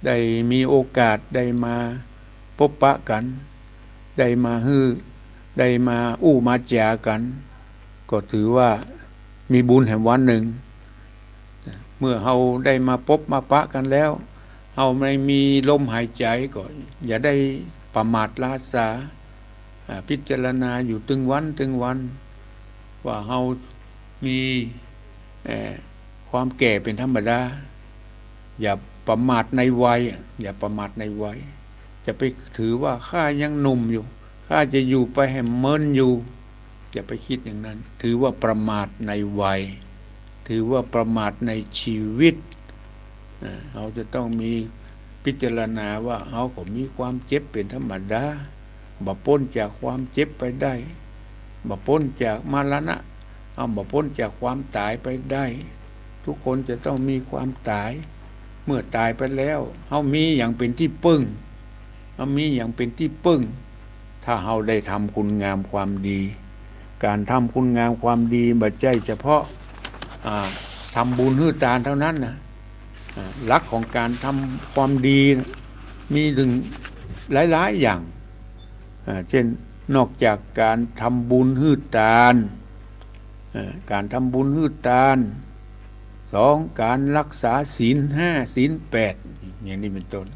ได้มีโอกาสได้มาปบปะกั๋น ได้มาหื้อ ได้มาอู้มาจ๋ากั๋น ก็ถือว่ามีบุญแหมวันหนึ่ง เมื่อเฮาได้มาปบมาปะกั๋นแล้ว เฮาได้มีลมหายใจ๋ก็อย่าได้ประมาทล้าสา อ่า พิจารณาอยู่ตึงวันตึงวัน ว่าเฮามี เอ่อ ความแก่เป๋นธรรมดา อย่าประมาทในวัย อย่าประมาทในวัย จะไปถือว่าข้ายังหนุ่มอยู่ ข้าจะอยู่ไปแหมเมินอยู่ อย่าไปกึ๊ดอย่างนั้น ถือว่าประมาทในวัย ถือว่าประมาทในชีวิต เอ่อ เฮาจะต้องมีพิจารณาว่าเฮาก็มีความเจ็บเป๋นธรรมดา บ่ป๊นจากความเจ็บไปได้ บ่ป๊นจากมรณะ เฮาบ่ป๊นจากความต๋ายไปได้ ทุกคนจะต้องมีความต๋าย เมื่อต๋ายไปแล้ว เฮามีหยังเป๋นตี้เปิ้ง เฮามีหยังเป๋นตี้เปิ้ง ถ้าเฮาได้ทำคุณงามความดี ก๋านทำคุณงามความดีบ่ใจ้เฉพาะ อ่า ทำบุญหื้อตานเท่านั้นนะ อ่า หลักของก๋านทำความดีมีเถิงหลายๆ อย่าง อ่า เจ้นนอกจากก๋านทำบุญหื้อตาน อ่า ก๋านทำบุญหื้อตาน สอง ก๋านรักษาศีลห้า ศีลแปด อย่างนี้เป๋นต้น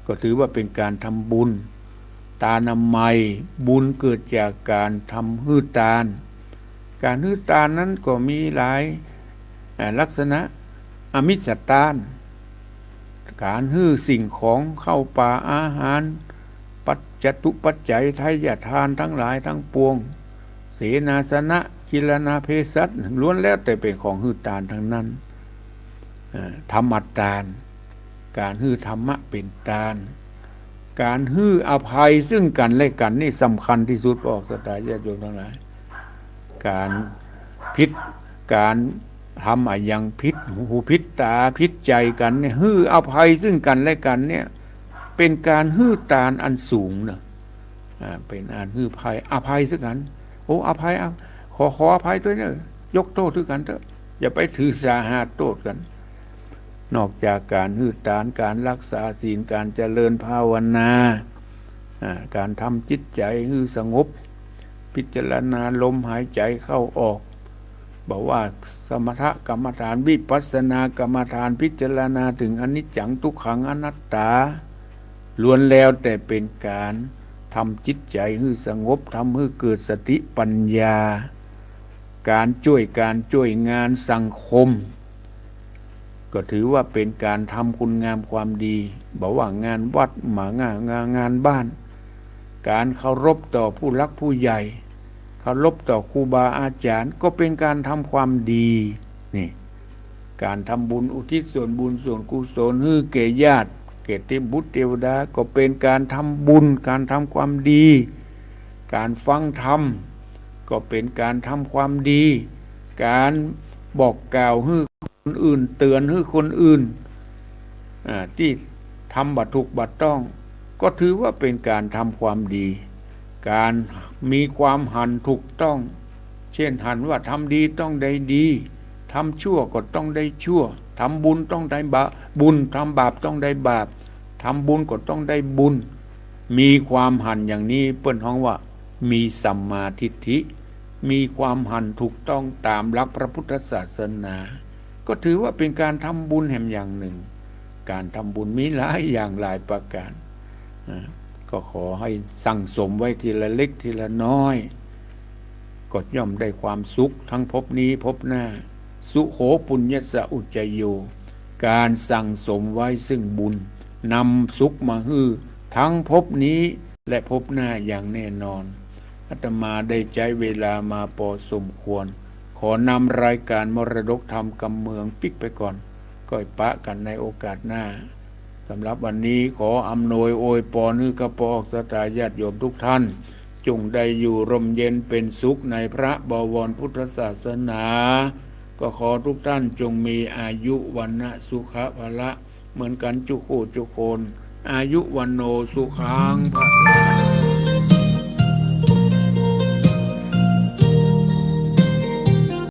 ก็ถือว่าเป๋นก๋านทำบุญ ตานามัย บุญเกิดจากก๋านทำหื้อตาน ก๋านหื้อตานนั้นก็มีหลาย อ่า ลักษณะ อมิสตาน ก๋านหื้อสิ่งของเข้าป่าอาหาร ปัจจตุปัจจัย ไทยทานตังหลายตังปวง เสนาสนะ กิลนาเภสัช ล้วนแล้วแต่เป๋นของหื้อตานตังนั้น เอ่อ ธรรมตาน ก๋านหื้อธรรมะเป๋นตาน ก๋านหื้ออภัยซึ่งกั๋นและกั๋นนี่สำคัญตี้สุด ปอออกศรัทธาญาติโยมตังหลาย ก๋านผิด ก๋านทำอะหยังผิดหูผิดต๋าผิดใจ๋กั๋นเนี่ย หื้ออภัยซึ่งกั๋นและกั๋นเนี่ย เป๋นก๋านหื้อตานอันสูงเนาะ อ่า เป๋นอันหื้ออภัย อภัยซึ่งกั๋น โอ้ อภัย อ่ะ ขอ ขออภัยตวยเนาะ ยกโต้ษซึ่งกั๋นเต๊อะ อย่าไปถือสาหาโต้ษกั๋น นอกจากก๋านหื้อตาน ก๋านรักษาศีล ก๋านเจริญภาวนา อ่า ก๋านทำจิตใจ๋หื้อสงบ พิจารณาลมหายใจ๋เข้าออก บ่ว่าสมถกรรมฐาน วิปัสสนากรรมฐาน พิจารณาเถิงอนิจจัง ทุกขัง อนัตตา ล้วนแล้วแต่เป๋นก๋านทำจิตใจ๋หื้อสงบ ทำหื้อเกิดสติปัญญา ก๋านจ้วยก๋านจ้วยงานสังคม ก็ถือว่าเป๋นก๋านทำคุณงามความดี บ่ว่างานวัด บ่ว่างาน งาน งานบ้าน ก๋านเคารพต่อผู้หลักผู้ใหญ่ เคารพต่อครูบาอาจ๋ารย์ ก็เป๋นก๋านทำความดี นี่ ก๋านทำบุญอุทิศส่วนบุญส่วนกุศลหื้อแก่ญาติ แก่เทพบุตรเทวดา ก็เป๋นก๋านทำบุญ ก๋านทำความดี ก๋านฟังธรรม ก็เป๋นก๋านทำความดี ก๋านบอกกล่าวหื้อคนอื่น เตื๋อนหื้อคนอื่น อ่า ตี้ทำบ่ถูกบ่ต้อง ก็ถือว่าเป๋นก๋านทำความดี ก๋านมีความหันถูกต้อง เจ้นหันว่าทำดีต้องได้ดี ทำชั่วก็ต้องได้ชั่ว ทำบุญต้องได้บาป บุญ ทำบาปต้องได้บาป ทำบุญก็ต้องได้บุญ มีความหันอย่างนี้เปิ้นฮ้องว่ามีสัมมาทิฏฐิ มีความหันถูกต้องต๋ามหลักพระพุทธศาสนา ก็ถือว่าเป๋นก๋านทำบุญแหมอย่างนึ่ง ก๋านทำบุญมีหลายอย่างหลายประก๋าน อ่า ก็ขอให้สั่งสมไว้ทีละเล็กทีละน้อย ก็ย่อมได้ความสุขทั้งภพนี้ภพหน้า สุโข ปุญญัสสะ อุจจโย การสั่งสมไว้ซึ่งบุญ นำสุขมาหื้อทั้งภพนี้และภพหน้าอย่างแน่นอน อาตมาได้ใจ๊เวลามาปอสมควร ขอนำรายการมรดกธรรมกำเมืองปิ๊กไปก่อน ก้อยปะกั๋นในโอกาสหน้า สำหรับวันนี้ขออำนวยอวยปอนหื้อข้าพเจ้าศรัทธาญาติโยมทุกท่าน จงได้อยู่ร่มเย็นเป็นสุขในพระบวรพุทธศาสนา ก็ขอทุกท่านจงมีอายุวรรณะสุขะพละ เหมือนกั๋นจุกคู่จุกคน อายุวัณโณสุขังพลัง